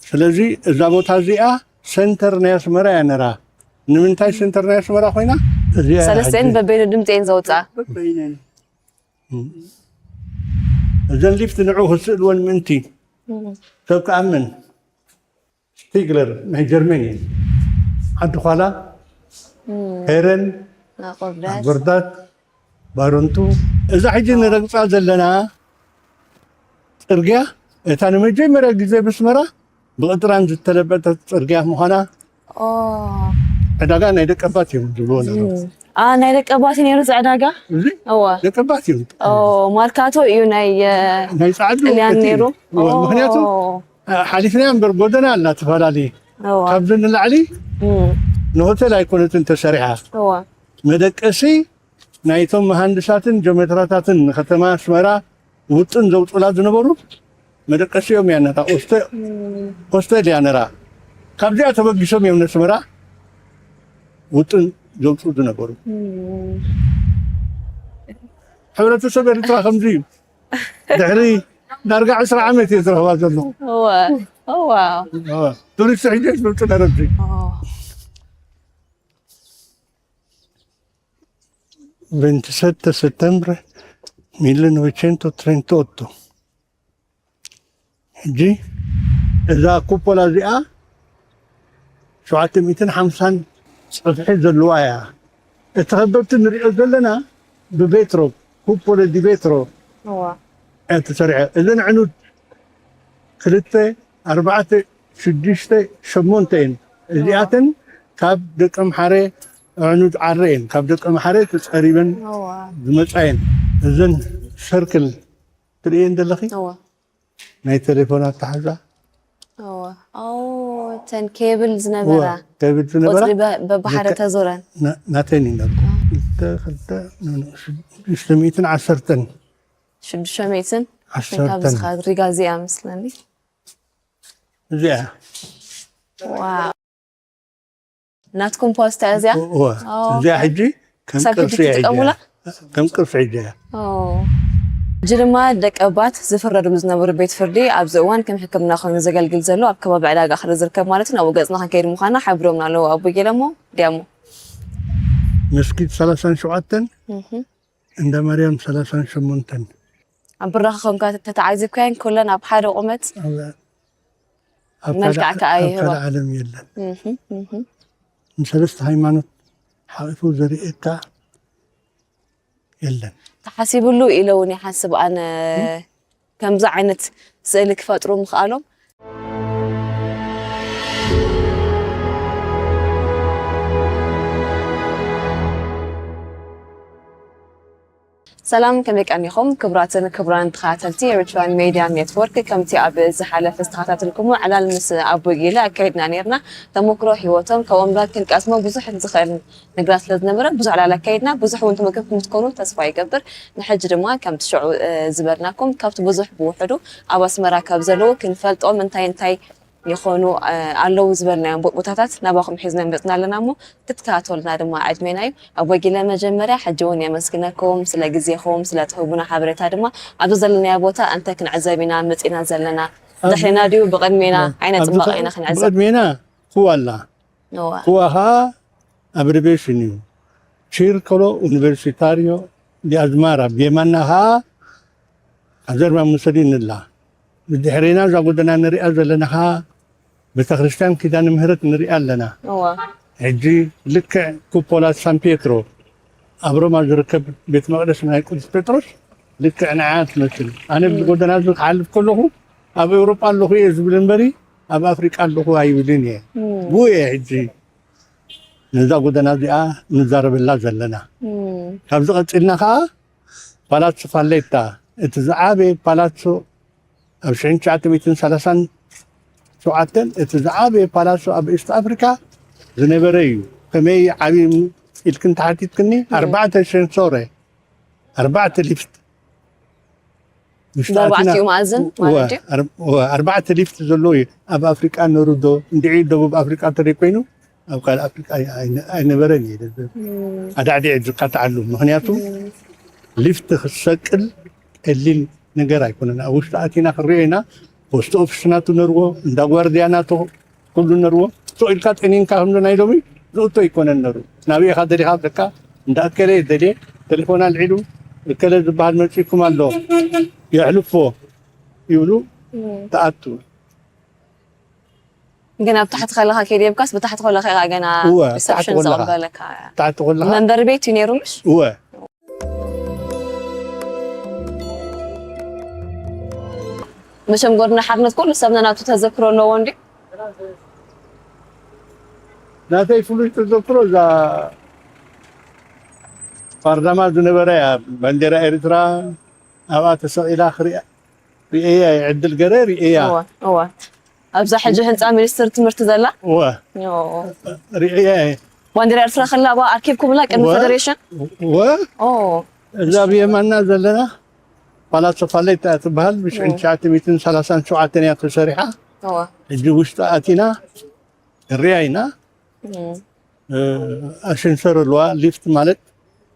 ስለዚ እዛ ቦታ እዚኣ ሰንተር ናይ ኣስመራ እያ ነራ። ንምንታይ ሰንተር ናይ ኣስመራ ኮይና? እዚኣ እያ ሰለስተን ሕጂ። በበይኑ ድምፂ እየን ዘውፅኣ። እዘን ሊፍት ንዑ ክስእልወን ምእንቲ ሰብ ክኣምን። ስቲግለር ናይ ጀርመን እዩ። ዓዲ ኳላ፣ ሄረን፣ ኣቆርዳት። ኣጎርዳት፣ ባረንቱ። እዛ ሕጂ ንረግፃ ዘለና ፅርግያ እታ ንመጀመርያ ግዜ ብስመራ ብቕጥራን ዝተለበጠት ፅርግያ ምዃና። ዕዳጋ ናይ ደቀባት እዮም ዝብልዎ ነይሮም። ናይ ደቀባት ነይሩ እዚ ዕዳጋ። እዚ ደቀባት እዮም። ማርካቶ እዩ ናይ ናይ ፃዕዱ ጥልያን ነይሩ። ምክንያቱ ሓሊፍና እምበር ጎደና ኣላ ትፈላለየ። ካብዚ ንላዕሊ ንሆቴል ኣይኮነትን ተሰሪሓ። መደቀሲ ናይቶም መሃንድሳትን ጀሜትራታትን ንከተማ ኣስመራ ውጥን ዘውፅላ ዝነበሩ መደቀሲኦም እያ ነታ ሆስቴል እያ ነራ። ካብዚኣ ተበጊሶም እዮም ነስመራ ውጥን ዘውፅኡ ዝነበሩ። ሕብረተሰብ ኤርትራ ከምዚ እዩ። ድሕሪ ዳርጋ ዕስራ ዓመት እየ ዝረኽባ ዘለኹ። ቱሪስት ሕጂ ዝመፁ ነረዚ ventisette settembre millenovecentotrentootto ሕጂ እዛ ኩፖላ እዚኣ ሸውዓተ ሚእትን ሓምሳን ፅፍሒ ዘለዋ እያ። እቲ ከበብቲ ንሪኦ ዘለና ብቤትሮ ኩፖለ ዲቤትሮ እተሰርሐ እዘን ዕኑድ ክልተ ኣርባዕተ ሽዱሽተ ሸሞንተ እየን። እዚኣተን ካብ ደቂ ኣምሓረ ኣዕኑድ ዓረ እየን። ካብ ደቂ ኣምሓረ ተፀሪበን ዝመፃ እየን። እዘን ሰርክል ትርእየን ዘለኺ ናይ ቴሌፎን ኣተሓዛ እተን ኬብል ዝነበራ ኬብል ዝነበራ በብሓደ ተዞረን ናተን ይነበሩ ክልተ ክልተ ሽዱሽተ ሚእትን ዓሰርተን ሽዱሽተ ሚእትን ዓሰርተን ሪጋ እዚኣ መስለኒ እዚኣ ናትኩም ፖስታ እዚኣ እዚኣ ሕጂ ከም ቅርሲ ትጥቀሙላ ከም ቅርሲ ሕጂ እያ ሕጂ ድማ ደቀባት ዝፍረድሉ ዝነበሩ ቤት ፍርዲ ኣብዚ እዋን ከም ሕክምና ኮይኑ ዘገልግል ዘሎ ኣብ ከባቢ ዕዳጋ ክሪ ዝርከብ ማለት ናብኡ ገፅና ክንከይድ ምኳና ሓቢሮምና ኣለዉ ኣቦ ጌለሞ ዲያሞ መስጊድ ሰላሳን ሸውዓተን እንዳ ማርያም ሰላሳን ሸሞንተን ኣብ ብራኸ ከምካ ተተዓዚብካየን ኩለን ኣብ ሓደ ቁመት ኣብ ካልእ ዓለም የለን ንሰለስተ ሃይማኖት ሓቂፉ ዘርእየካ የለን ተሓሲብሉ ኢለ እውን ይሓስብ ኣነ ከምዚ ዓይነት ስእሊ ክፈጥሩ ምኽኣሎም ሰላም ከመይ ቀኒኹም ክቡራትን ክቡራን ተኸታተልቲ ኤሪትራን ሜድያ ኔትወርክ ከምቲ ኣብ ዝሓለፈ ዝተኸታተልኩሞ ዕላል ምስ ኣቦ ጌለ ኣካይድና ነርና ተሞክሮ ሂወቶም ካብኦም ዳ ክንቀስሞ ብዙሕ ዝኽእል ነገራት ስለ ዝነበረ ብዙሕ ዕላል ኣካይድና ብዙሕ እውን ተመክርኩም ትኮኑ ተስፋ ይገብር ንሕጂ ድማ ከምቲ ሽዑ ዝበልናኩም ካብቲ ብዙሕ ብውሕዱ ኣብ ኣስመራ ካብ ዘለዉ ክንፈልጦም እንታይ እንታይ ይኾኑ ኣለዉ ዝበልናዮም ቦታታት ናባኹም ሒዝና መፅና ኣለና እሞ ክትከታተሉና ድማ ዕድሜና እዩ ኣቦጊለ መጀመርያ ሕጂ እውን የመስግነኩም ስለ ግዜኹም ስለ ትህቡና ሓበሬታ ድማ ኣብዚ ዘለናዮ ቦታ እንተ ክንዕዘብ ኢና መፂና ዘለና ድሕሪና ድዩ ብቕድሜና ዓይነ ፅባቐ ኢና ክንዕዘብ ብቕድሜና ክዋ ኣላ ክዋ ከዓ ኣብሪቬሽን እዩ ቺርኮሎ ዩኒቨርሲታሪዮ ዲኣዝማራ ብየማና ከዓ ኣዘርማ ሙሰሊኒ ኣላ ብድሕሬና እዛ ጎደና ንሪኣ ዘለና ከዓ ቤተክርስትያን ኪዳነ ምህረት ንሪኣ ኣለና ሕጂ ልክዕ ኩፖላ ሳን ፔትሮ ኣብ ሮማ ዝርከብ ቤት መቅደስ ናይ ቅዱስ ጴጥሮስ ልክዕ ንዓያ ትመስል ኣነ ብዚ ጎደና እዚ ክሓልፍ ከለኹ ኣብ ኤውሮጳ ኣለኹ እየ ዝብል እምበሪ ኣብ ኣፍሪቃ ኣለኹ ኣይብልን እየ ብኡ እየ ሕጂ ነዛ ጎደና እዚኣ ንዛረበላ ዘለና ካብዚ ቀፂልና ከዓ ፓላሶ ፋሌታ እቲ ዝዓበየ ፓላሶ ኣብ ሽሕን ትሽዓተ ሚእትን ሰላሳን ሸውዓተን እቲ ዝዓበየ ፓላሶ ኣብ ኢስት ኣፍሪካ ዝነበረ እዩ ከመይ ዓብዩ ኢልክን ተሓቲትክኒ ኣርባዕተ ሸንሶረ ኣርባዕተ ሊፍት ብኣርባዕቲኡ መኣዝን ማለት እዩ ኣርባዕተ ሊፍት ዘለዎ እዩ ኣብ ኣፍሪቃ ነሩ ዶ እንድዒ ደቡብ ኣፍሪቃ እንተደይ ኮይኑ ኣብ ካልእ ኣፍሪቃ ኣይነበረን እዩ ኣዳዕዲዕ ዝቃትዓሉ ምክንያቱ ሊፍት ክሰቅል ቀሊል ነገር ኣይኮነን ኣብ ውሽጢ ኣቲና ክንሪኦ ኢና ፖስት ኦፊስ ናቱ ነርዎ፣ እንዳ ጓርድያ ናቱ ኩሉ ነርዎ። ስቕ ኢልካ ጠኒንካ ከምዚ ናይ ሎሚ ዝእቶ ኣይኮነን ነሩ። ናበይ ኢኻ ደሊኻ ብለካ፣ እንዳ እከለ ደልየ፣ ቴሌፎን ኣልዒሉ፣ እከለ ዝበሃል መጺእኩም ኣሎ፣ የሕልፎ ይብሉ፣ እም። ትኣቱ። ግን ኣብ ታሕቲ ከለኻ ከይድየብካስ ብታሕቲ ከለኻ ኢኻ ገና እወ፣ ታሕቲ ሪሰፕሽን ከለኻ። ዘቐበለካ። ታሕቲ ከለኻ። መንበሪ ቤት እዩ ነይሩ ምሽ? እወ። መቸም ጎድና ሓርነት ኩሉ ሰብ ነናቱ ተዘክሮ ኣለዎ እንዲ? ናተይ ፍሉይ ተዘክሮ እዛ ፓርላማ ዝነበረ እያ። ባንዴራ ኤርትራ ኣብኣ ተሰቒላ ክሪኣ ርእየያ፣ ይዕድል ገረ ርእየያ። እወ፣ እወ። ኣብዛ ሕጂ ህንፃ ሚኒስትር ትምህርቲ ዘላ? እወ፣ እወ። ርእየያ እየ። ባንዴራ ኤርትራ ከላ ኣብኣ ኣርኪብኩምላ ቅድሚ እወ። ፌደሬሽን? እወ፣ ኦ፣ እዛ ብየማና ዘለና ፓላሶ ፋሌታ ትበሃል ብሽሕን ትሽዓተ ሚእትን ሰላሳን ሸውዓተን እያ ተሰሪሓ። እወ። ሕጂ ውሽጢ ኣቲና ንሪኣ ኢና። እም። ኣሰንሰር ኣለዋ። ሊፍት ማለት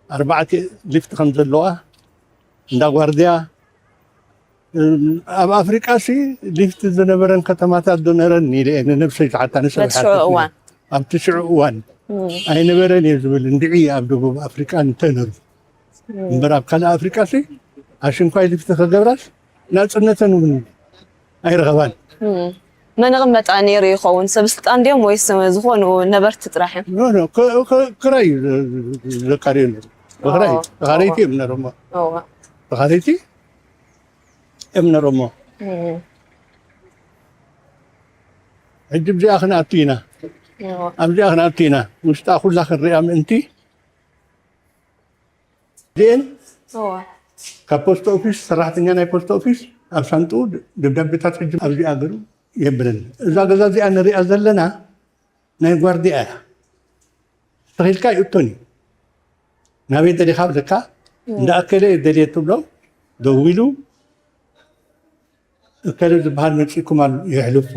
ኣርባዕተ ሊፍት ከም ዘለዋ እንዳ ጓርድያ። ኣብ ኣፍሪቃ ሲ ሊፍት ዝነበረን ከተማታት ዶ ነረን ኢለ እየ ንነብሰይ ዝሓታ ንሰብ በቲ ሽዑ ይሓትት ነይረ። እዋን። ኣብቲ ሽዑ እዋን ኣይነበረን እየ ዝብል እንድዒ ኣብ ደቡብ ኣፍሪቃ እንተነሩ እምበር ኣብ ካልእ ኣፍሪቃ ሲ ኣሽንኳይ ሊፍት ከገብራስ ናፅነተን እውን ኣይረኸባን። እም። መን ይቕመጣ ነይሩ ይኸውን? ሰብ ስልጣን ድዮም ወይስ ዝኾኑ ነበርቲ ጥራሕ እዮም? ኖ፣ ኖ፣ ክ- ክ- ክራይ እዩ ዘ- ዘ- ዘካርዮ ነሩ። ብኽራይ ኦ፣ ተኻረይቲ ኦ። እዮም ነሮሞ። እወ። ተኻረይቲ እዮም ነሮሞ። እም። ሕጂ ብዚኣ ክንኣቱ ኢና። እወ። ኣብዚኣ ክንኣቱ ኢና። ውሽጣ ኩላ ክንሪኣ ምእንቲ ዜን እወ። ካብ ፖስት ኦፊስ ሰራሕተኛ ናይ ፖስት ኦፊስ ኣብ ሳንጥኡ ደብዳቤታት ሕጂ ኣብዚ ኣገሩ የብልን። እዛ ገዛ እዚኣ ንሪኣ ዘለና ናይ ጓርዲያ እያ። ተኺልካ ይእቶን እዩ። ናበይ ደሊኻ ብለካ እንዳ ኣከለ እየ ደልየ ትብሎ ደዊሉ እከለ ዝበሃል መፂእኩም ኣሎ የሕልፎ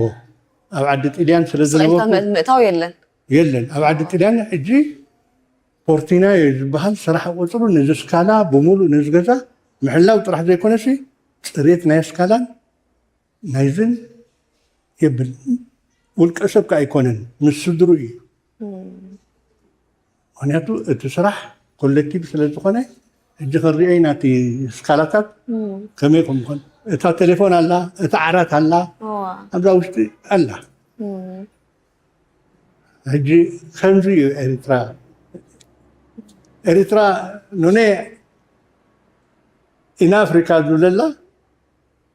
ኣብ ዓዲ ጥልያን ስለ ስቕ ኢልካ ዝነበርኩ ምእ- ምእታው የለን። የለን ኣብ ዓዲ ጥልያን ሕጂ ፖርቲናዮ ዝበሃል ስራሕ ቆፅሩ ነዚ ስካላ ብምሉእ ነዚ ገዛ ምሕላው ጥራሕ ዘይኮነሲ ፅሬት ናይ ስካላን ናይዝን የብል ውልቀ ሰብ ከ ኣይኮነን ምስ ስድሩ እዩ። ምክንያቱ እቲ ስራሕ ኮሌክቲቭ ስለ ዝኾነ ሕጂ ክንሪኦ ኢና እቲ ስካላታት ከመይ ከም ዝኾነ እታ ቴሌፎን ኣላ እታ ዓራት ኣላ ኣብዛ ውሽጢ ኣላ። ሕጂ ከምዚ እዩ ኤሪትራ ኤሪትራ ኖኔ ኢን ኣፍሪካ ዝብለላ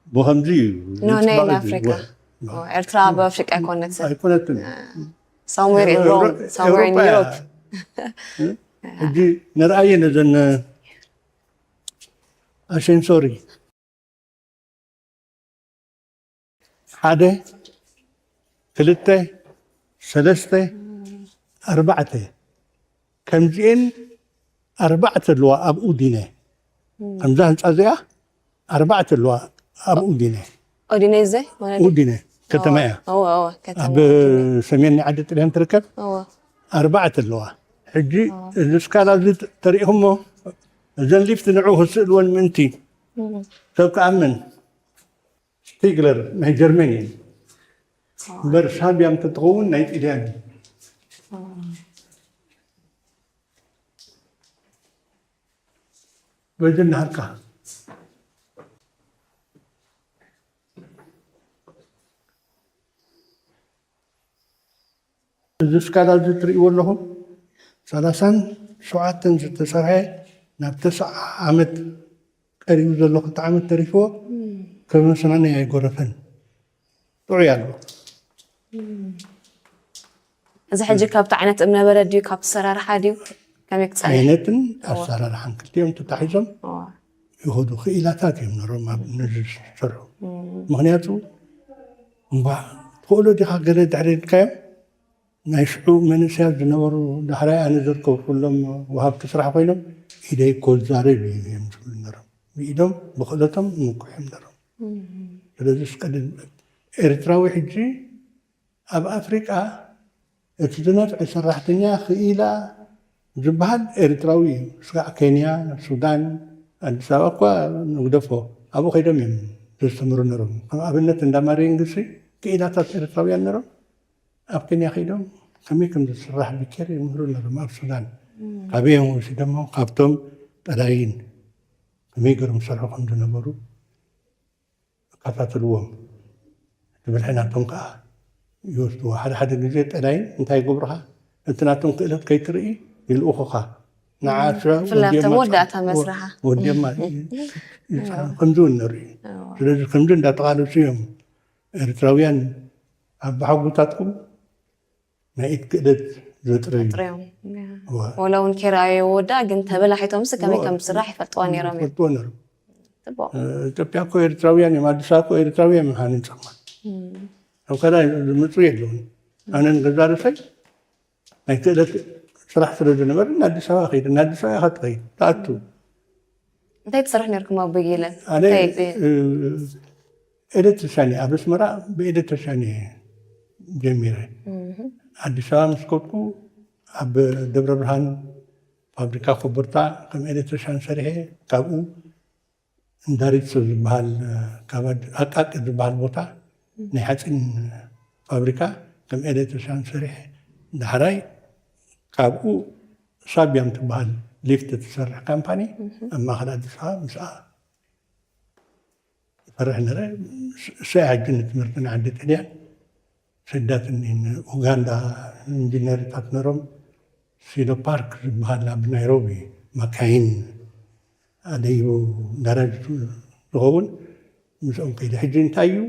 ብኸምዚ እዩ ኖኔ ንጽባቕ ኢን እዩ ኣፍሪካ ዝግበር። ኤርትራ ኣብ ኣፍሪቃ ኣይኮነትን ኣይኮነትን somewhere in Rome somewhere in ኤውሮጳ እያ። Europe ሕጂ ነርኣየ ነዘን ኣሴንሶሪ ሓደ ክልተ ሰለስተ ኣርባዕተ ከምዚኤን ኣርባዕተ ኣለዋ ኣብ ኡዲነ ከምዛ ህንፃ እዚኣ ኣርባዕተ ኣለዋ ኣብ ኡዲነ ኦዲነ ዘይ ማለት ኡዲነ ከተማ እያ እወ እወ ከተማ ኣብ ሰሜን ናይ ዓዲ ጥልያን ትርከብ እወ ኣርባዕተ ኣለዋ ሕጂ እዚ ስካላ እዚ ተሪእኹሞ እዘን ሊፍት ንዑ ክስእልወን ምእንቲ ሰብ ክኣምን ስቲግለር ናይ ጀርመን እዩ እምበር ሳቢያ እንተትኸውን ናይ ጥልያን እዩ በዚ እናሃልካ እዚ ስካላ እዚ ትርእይዎ ኣለኹም ሰላሳን ሸውዓተን ዝተሰርሐ ናብ ተስዓ ዓመት ቀሪቡ ዘሎ ክልተ ዓመት ተሪፍዎ ከመስናነይ ኣይጎረፈን ጥዑይ ኣሎ እዚ ሕጂ ካብቲ ዓይነት እምነበረድ ድዩ ካብቲ ሰራርሓ ድዩ ከመይ ክፀንሕ ዓይነትን ኣሰራርሓን ክልቲኦም ተታሒዞም እዋ። ይኸዱ ክኢላታት እዮም ነሮም ኣብ ነዚ ዝሰርሑ ምክንያቱ እምባ ትኽእሎ ዲኻ ገለ ድሕሪ ኢልካዮም ናይ ሽዑ መንእሰያት ዝነበሩ ዳሕራይ ኣነ ዘርከቡ ኩሎም ወሃብቲ ስራሕ ኮይኖም ኢደይ ኮዛረብ እዮም ዝብሉ ነሮም ብኢዶም ብክእለቶም ምኩሕ እዮም ነሮም ስለዚ ስቀድን ኤርትራዊ ሕጂ ኣብ ኣፍሪቃ እቲ ዝነፍዐ ሰራሕተኛ ክኢላ ዝበሃል ኤርትራዊ እዩ ስጋዕ ኬንያ ሱዳን ኣዲስ ኣበባ እኳ ንግደፎ ኣብኡ ከይዶም እዮም ዘስተምሩ ነሮም። ከም ኣብነት እንዳ ማርየንግሲ ክኢላታት ኤርትራውያን ነሮም። ኣብ ኬንያ ከይዶም ከመይ ከም ዝስራሕ ብኬር ይምህሩ ነሮም። ኣብ ሱዳን ካበይ እዮም ወሲዶሞ? ካብቶም ጠላይን ከመይ ገሮም ዝሰርሑ ከም ዝነበሩ ይከታተልዎም። እቲ ብልሒ ናቶም ከዓ ይወስድዎ። ሓደ ሓደ ግዜ ጠላይን እንታይ ይገብሩኻ? እቲ ናቶም ክእለት ከይትርኢ ይልእኹኻ። ንዓ ስራ ብፍላይ ኣብቶም ወዲኦማ ወዳእታ ይፃ- መስርሓ። ወዲኦማ ይፃ- ከምዚ እውን ንርኢ። ስለዚ ከምዚ እንዳተቓለሱ እዮም ኤርትራውያን ኣብ ባሕጉታትኩም ናይ ኢድ ክእለት ዘጥረዩ። ጥረዮም። እዋ። ወላ እውን ከይረኣዮ ወዳ ግን ተበላሒቶምስ ከመይ እዋ። ከም ዝስራሕ ይፈልጥዋ ነይሮም እዮም። ይፈልጥዎ ነይሮም። ጽቡቕ። እ፣ ኢትዮጵያ እኮ ኤርትራውያን እዮም፣ ኣዲስ ኣበባ እኮ ኤርትራውያን እዮም ሃኒጾማ። እም። ኣብ ካልኣይ ዝመጹ የለውን። ኣነ ንገዛ ርእሰይ ናይ ክእለት ስራሕ ስለ ዝነበረ ንኣዲስ ኣበባ ከይደ፣ ንኣዲስ ኣበባ ኢኻ ትኸይድ፣ ትኣቱ። እንታይ ትሰርሕ ነርኩም ኣብ በጊለን? ኣነ፣ እንታይ እ፣ ኤሌክትሪሻን እየ። ኣብ ኣስመራ ብኤሌክትሪሻን እየ ጀሚረ። እህ። ኣዲስ ኣበባ ምስ ከድኩ ኣብ ደብረ ብርሃን ፋብሪካ ኮቦርታ ከም ኤሌክትሪሻን ሰሪሐ፣ ካብኡ እንዳሪት ዝበሃል፣ ካብ ኣድ-፣ ኣቃቂ ዝበሃል ቦታ ናይ ሓፂን ፋብሪካ ከም ኤሌክትሪሻን ሰሪሐ። ዳሕራይ ካብኡ ሳቢያም ትበሃል ሊፍት ትሰርሕ ካምፓኒ እህ። ኣብ ማእኸል ኣዲስ ኣበባ ምስኣ ይፈርሕ ነረ። ስ-፣ ሰይ ሕጂ ንትምህርቲ ንዓዲ ጥልያን ሰዳትኒ ንኡጋንዳ ኢንጂነርታት ነሮም። ሲሎ ፓርክ ዝበሃል ኣብ ናይሮቢ ማካይን ኣደይቡ ጋራጅ ዝኸውን ምስኦም ከይደ። ሕጂ እንታይ እዩ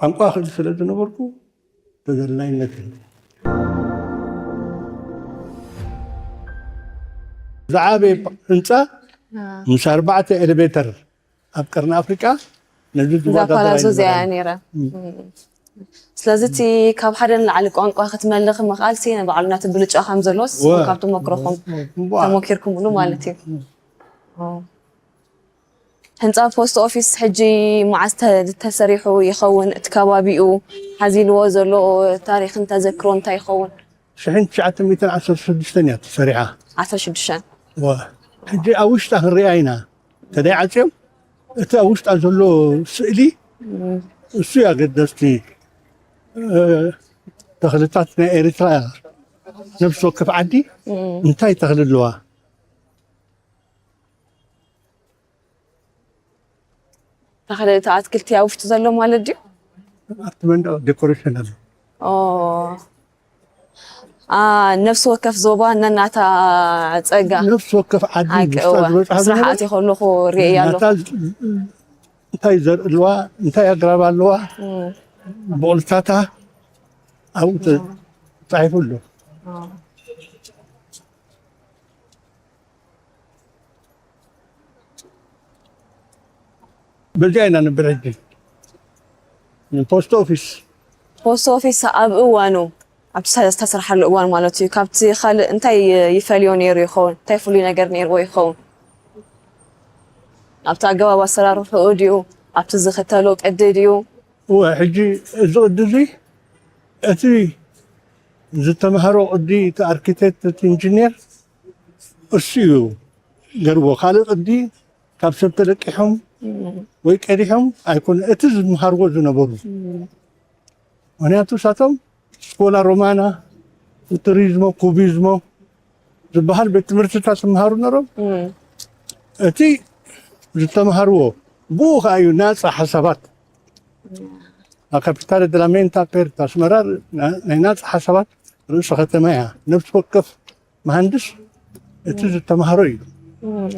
ቋንቋ ክእል ስለ ዝነበርኩ ተዘላይነት እዩ። ዝዓበየ ህንፃ አ። ምስ ኣርባዕተ ኤሌቬተር ኣብ ቀርኒ ኣፍሪቃ ነዚ እዛ ዙባ ኳላ ዳበራ ዙዝ እያ ይበሃል። ነይራ። እም። እም። ስለዚ እቲ ካብ ሓደ ንላዕሊ ቋንቋ ክትመልኽ ምኽኣል ሲ ንባዕሉ ናቲ ብልጫ ከም ዘሎስ ወ-፣ ካብ ተመክሮኹም ወ-፣ ወ-፣ ተሞኪርኩምሉ ማለት እዩ። እም። ኦ። ህንፃ ፖስት ኦፊስ ሕጂ መዓዝ ተ-፣ ተሰሪሑ ይኸውን? እቲ ከባቢኡ ሓዚልዎ ዘሎ ታሪኽን ተዘክሮ እንታይ ይኸውን? ሽሕን ትሽዓተ ሚእትን ዓሰርተ ሽዱሽተን እያ ተሰሪሓ። ዓሰርተ ሽዱሽተ። ዋ፣ ሕጂ ኣብ ውሽጣ ክንሪኣ ኢና። ተደይ ዓፅዮም፣ እቲ ኣብ ውሽጣ ዘሎ ስእሊ፣ እም። እሱ እዩ ኣገደስቲ። እ፣ ተኽልታት ናይ ኤርትራ ነፍሲ ወከፍ ዓዲ እም። እንታይ ተኽሊ ኣለዋ? ተኽሊ፣ እቲ ኣትክልቲ ኣብ ውሽጢ ዘሎ ማለት ድዩ? ኣብቲ መንደቕ ዴኮሬሽን ኣሎ። ኦ። አ፣ ነፍሲ ወከፍ ዞባ ነናታ ጸጋ። ነፍሲ ወከፍ ዓዲ ሓቂ፣ ምስታ እወ። ዝበጽሓ ስራሕ ዝነበረ ኣትየ ከለኹ ርእየ ኣለኹ። ነናታ ዝ-፣ እንታይ ዘርኢ ኣለዋ፣ እንታይ ኣግራብ ኣለዋ፣ እም። ብቑልታታ ኣብኡ ተ-፣ ተጻሒፉ ኣሎ። ኦ። በዚኣ ኢና ንብል ሕጂ። ፖስት ኦፊስ። ፖስት ኦፊስ ኣብ እዋኑ፣ ኣብቲ ስተ-፣ ዝተሰርሓሉ እዋን ማለት እዩ፣ ካብቲ ካልእ እንታይ ይፈልዮ ነይሩ ይኸውን? እንታይ ፍሉይ ነገር ነይርዎ ይኸውን? ኣብቲ ኣገባብ ኣሰራርሕኡ ድዩ? ኣብቲ ዝኽተሎ ቅዲ ድዩ? እወ፣ ሕጂ እዚ ቅዲ እዚ፣ እቲ ዝተምሃሮ ቅዲ፣ እቲ ኣርኪቴክት፣ እቲ ኢንጂነር፣ እሱ እዩ ገርዎ። ካልእ ቅዲ ካብ ሰብ ተለቂሖም እም። ወይ ቀዲሖም ኣይኮነ፣ እቲ ዝምሃርዎ ዝነበሩ። እም። ምኽንያቱ፣ እሳቶም ስኮላ ሮማና፣ ፉቱሪዝሞ፣ ኩቢዝሞ ዝበሃል ቤት ትምህርትታት ዝምሃሩ ነሮም። እም። እቲ ዝተምሃርዎ፣ ብኡ ከዓ እዩ ናፃ ሓሳባት። እም። ኣብ ካፒታለ ደላ ሜንታ ፔርት ኣስመራ ና-፣ ናይ ናፃ ሓሳባት ርእሲ ከተማ እያ። ነፍሲ ወከፍ መሃንድስ እቲ እም። ዝተምሃሮ እዩ። እም።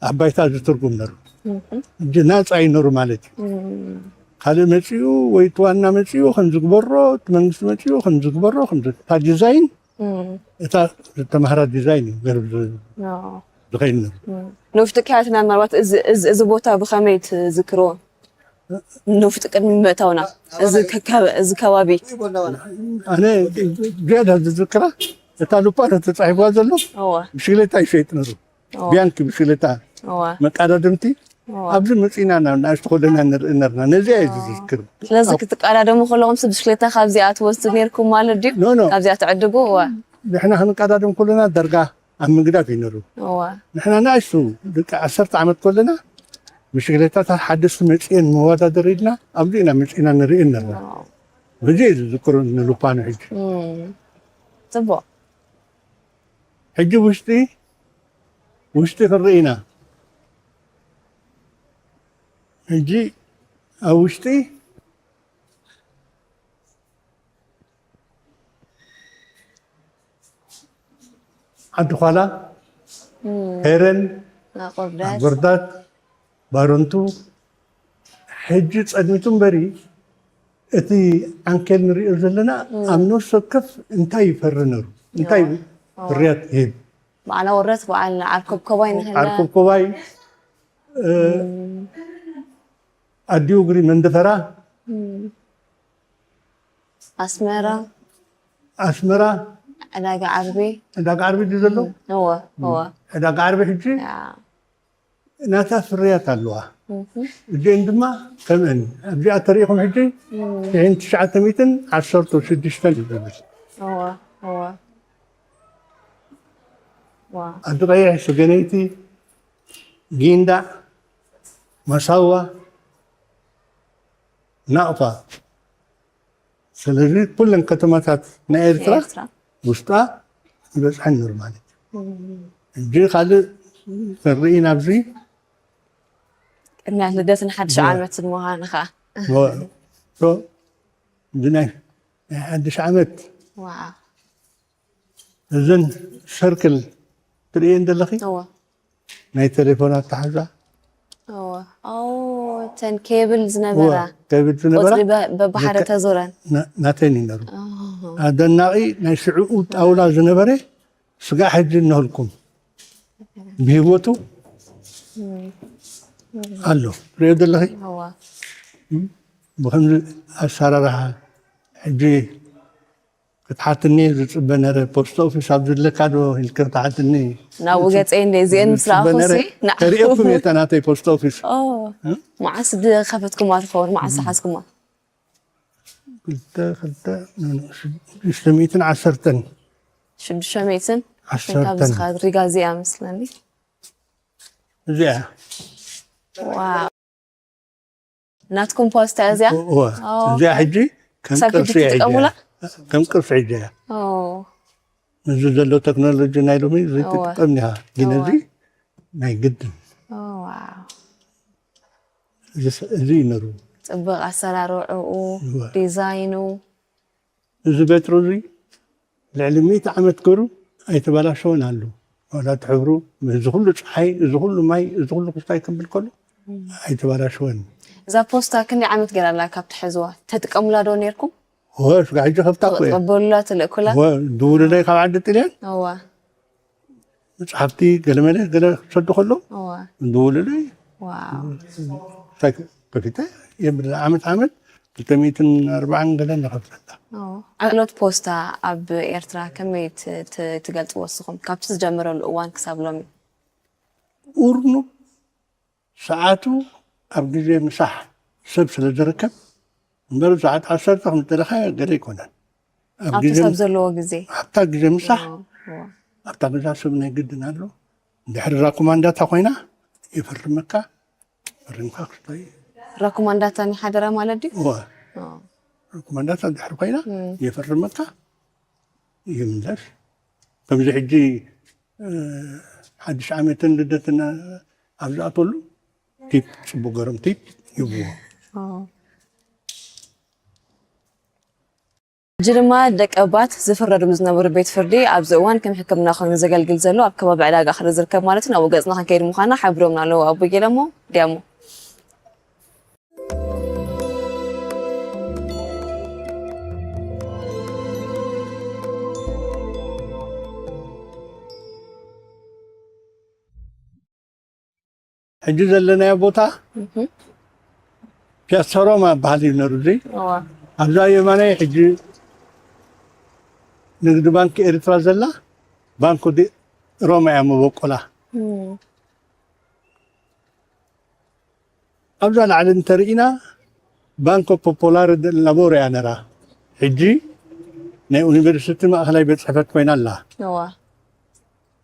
ኣብ ባይታ ዝትርጉም ነሩ። እም። እንጂ ናፃ ይነሩ ማለት እዩ። እም። ካልእ መፂኡ ወይ እቲ ዋና መፂኡ ከም ዝግበሮ፣ እቲ መንግስቲ መፂኡ ከም ዝግበሮ፣ ከም ዝ-፣ እታ ዲዛይን፣ እም። እታ ዝተምሃራ ዲዛይን እዩ ገርብ ዝ-፣ ኣዎ። ዝኸይድ ነሩ። እም። ንውሽጢ ክያትና ምናልባት እዚ፣ እዚ፣ እዚ ቦታ ብኸመይ ትዝክርዎ? ንውሽጢ ቅድሚ ምእታውና፣ እዚ ከ-፣ እዚ ከባቢ። ኣነ ዝያዳ ዝዝክራ እታ ሉፓኖ ተፃሒፍዋ ዘሎ እወ። ብሽክሌታ ይሸይጥ ነሩ። እወ። ቢያንኪ ብሽክሌታ እወ። መቃዳድምቲ እወ። ኣብዚ መፂና ናብ ንኣሽቱ ኮለና ንርኢ ነርና። ነዚኣ እየ ዝዝክር። ስለዚ ኣብ ክትቃዳደሙ ከለኹም ሲ ብሽክሌታ ካብዚኣ ትወስዱ ነይርኩም ማለት ድዩ? ኖ፣ ኖ። ካብዚኣ ትዕድጉ? እወ። ንሕና ክንቃዳደም ከለና ደርጋ ኣብ ምግዳፍ እዩ ነሩ። እወ። ንሕና ንኣሽቱ ደቂ ዓሰርተ ዓመት ከለና ብሽክሌታታት ሓደስቲ መፅኤን መወዳደር ኢልና ኣብዚ ኢና መፂና ንርኢ ኣለና። ሕጂ እዩ ዝዝክሮ ንሉፓኖ ሕጂ። ፅቡቅ። ሕጂ ውሽጢ ውሽጢ ክንርኢ ኢና። ሕጂ ኣብ ውሽጢ ዓዲ ኳላ፣ ሄረን፣ ናቆርዳት ጎርዳት፣ ባረንቱ። ሕጂ ጸድሚቱ እምበሪ እቲ ዓንኬል ንሪኦ ዘለና ኣብ ነፍሲ ወከፍ እንታይ ይፈሪ ነሩ? እንታይ ፍርያት ይህብ? በዓል ኣወረት በዓል ዓርኮብ ኮባይ ንህላ ዓርኮብ ኮባይ፣ ኣዲኡ እግሪ መንደፈራ፣ ኣስመራ ኣስመራ ዕዳጋ ዓርቢ ዕዳጋ ዓርቢ ድዩ ዘሎ? እወ እወ ዕዳጋ ዓርቢ ሕጂ ያ ናታ ፍርያት ኣለዋ። እዚአን ድማ ከምአን ኣብዚኣ ተሪኢኹም ሕጂ ሽሕን ትሽዓተ ሚእትን ዓሰርተ ሽዱሽተን እዩ ዝብል። እወ እወ ዋ ዓዲ ቀይሕ፣ ሰገነይቲ፣ ጊንዳዕ፣ ማሳዋ፣ ናቕፋ። ስለዚ ኩለን ከተማታት ናይ ኤርትራ ኤርትራ ውሽጣ ይበፅሐን ነሩ ማለት እዩ። ሕጂ ካልእ ክንርኢ ናብዚ ቅድሚያት ልደትን ሓድሽ ዓመትን ምዃኑ ከዓ ሶ እዚ ናይ ናይ ሓድሽ ዓመት ዋው እዘን ሰርክል ትርእየን ዘለኺ እወ ናይ ቴሌፎን ኣተሓዛ እወ ኦ እተን ኬብል ዝነበራ ከብል ዝነበራ ቆፅሊ በ- በብሓደ ተዞረን ና- ናተን ይነሩ ኦሆ። ኣደናቂ ናይ ሽዕኡ ጣውላ ዝነበረ ስጋዕ ሕጂ እነህልኩም ብሂወቱ ኣሎ ትሪኦ ዘለኺ እወ ብከምዚ ኣሰራርሓ ሕጂ ክትሓትኒ ዝፅበ ነረ ፖስት ኦፊስ ኣብ ዝለካ ዶ ኢልክ ክትሓትኒ ናብኡ ገፀይ እንደ እዚአን ምስ ዝፅበ ረኣኹ ነረ ሲ ተሪኦኩም እየ እታ ናተይ ፖስት ኦፊስ ኦ፣ መዓስ ዝኸፈትኩማ ትኸውን መዓስ ዝሓዝኩማ ክልተ ክልተ ሽዱሽተ ሚእትን ዓሰርተን ሽዱሽተ ሚእትን ዓሰርተን ካብዚ ሪጋ እዚኣ መስለኒ እዚኣ ዋው ናትኩም ፖስታ እዚኣ እወ እዚኣ ሕጂ ከም ክሳብ ሕጂ ቅርሲ እያ ትጥቀሙላ? ከም ቅርሲ ሕጂ እያ ኦ፣ እዚ ዘሎ ቴክኖሎጂ ናይ ሎሚ እዚ እወ። ትጥቀም ኢኻ ግን እወ። እዚ ናይ ግድን ኦ፣ ዋው እዚ ስ- እዚ እዩ ነሩ ፅብቅ ኣሰራርዕኡ እወ። ዲዛይኑ እዚ ቤትሮ እዚ ልዕሊ ሚእቲ ዓመት ገሩ ኣይተበላሸወን ኣሎ ዋላ እቲ ሕብሩ እዚ ኩሉ ፀሓይ እዚ ኩሉ ማይ እዚ ኩሉ ክስታይ ክብል ከሎ ኣይተበላሸወን እዛ ፖስታ ክንደይ ዓመት ገይራ ኣላ ካብ ትሕዝዋ ተጥቀሙላ ዶ ነርኩም ወ ስጋ ሕጂ ከፍታ እኮ እየ ትቕበሉላ ትልእኩላ ወ ድውልለይ ካብ ዓዲ ጥልያን እዋ መፅሓፍቲ ገለመለ ገለ ክሰዱ ከሎ እዋ ድውልለይ ዋው እንታይ ከፊተ የብል ዓመት ዓመት ክልተ ሚእትን ኣርባዓን ገለ ንኸፍለላ ኦ። ኣገልግሎት ፖስታ ኣብ ኤርትራ ከመይ ት- ት- ትገልፅዎ እስኹም ካብቲ ዝጀመረሉ እዋን ክሳብ ሎሚ ቁርኑ ሰዓቱ ኣብ ግዜ ምሳሕ ሰብ ስለ ዝርከብ እምበር ሰዓት ዓሰርተ ከም ዝደለኻ ገለ ኣይኮነን ኣብ ኣብቲ ግዜ ሰብ ዘለዎ ግዜ ኣብታ ግዜ ምሳሕ ኦ፣ ኦ። ኣብታ ገዛ ሰብ ናይ ግድን ኣሎ ድሕሪ ራኩማንዳታ ኮይና ይፈርመካ ፈሪምካ ክስታይ ረኮማንዳታ ናይ ሓደራ ማለት ድዩ እወ ኦ፣ ራኩማንዳታ ድሕሪ ኮይና እም። ይፈርመካ ይምለስ ከምዚ ሕጂ እ፣ ሓድሽ ዓመትን ልደትን ኣብ ዝኣተሉ ቲፕ ፅቡቅ ገሮም ቲፕ ይብዎ ኦ። ሕጂ ድማ ደቀባት ዝፍረድሉ ዝነበሩ ቤት ፍርዲ ኣብዚ እዋን ከም ሕክምና ኮይኑ ዘገልግል ዘሎ ኣብ ከባቢ ዕዳጋ ክሪ ዝርከብ ማለት ናብኡ ገፅና ክንከይድ ምዃና ሓቢሮምና ኣለዉ ኣቦ ጌለሞ ዲያሞ ሕጂ ዘለናዮ ቦታ ፒያሳ ሮማ ይበሃል እዩ ነሩ እዚ ኣብዛ የማናይ ሕጂ ንግዲ ባንኪ ኤርትራ ዘላ ባንኮ ዲ ሮማ እያ መበቆላ ኣብዛ ላዕሊ እንተርኢና ባንኮ ፖፖላር ላቦር እያ ነራ ሕጂ ናይ ዩኒቨርሲቲ ማእኸላይ ቤት ፅሕፈት ኮይና ኣላ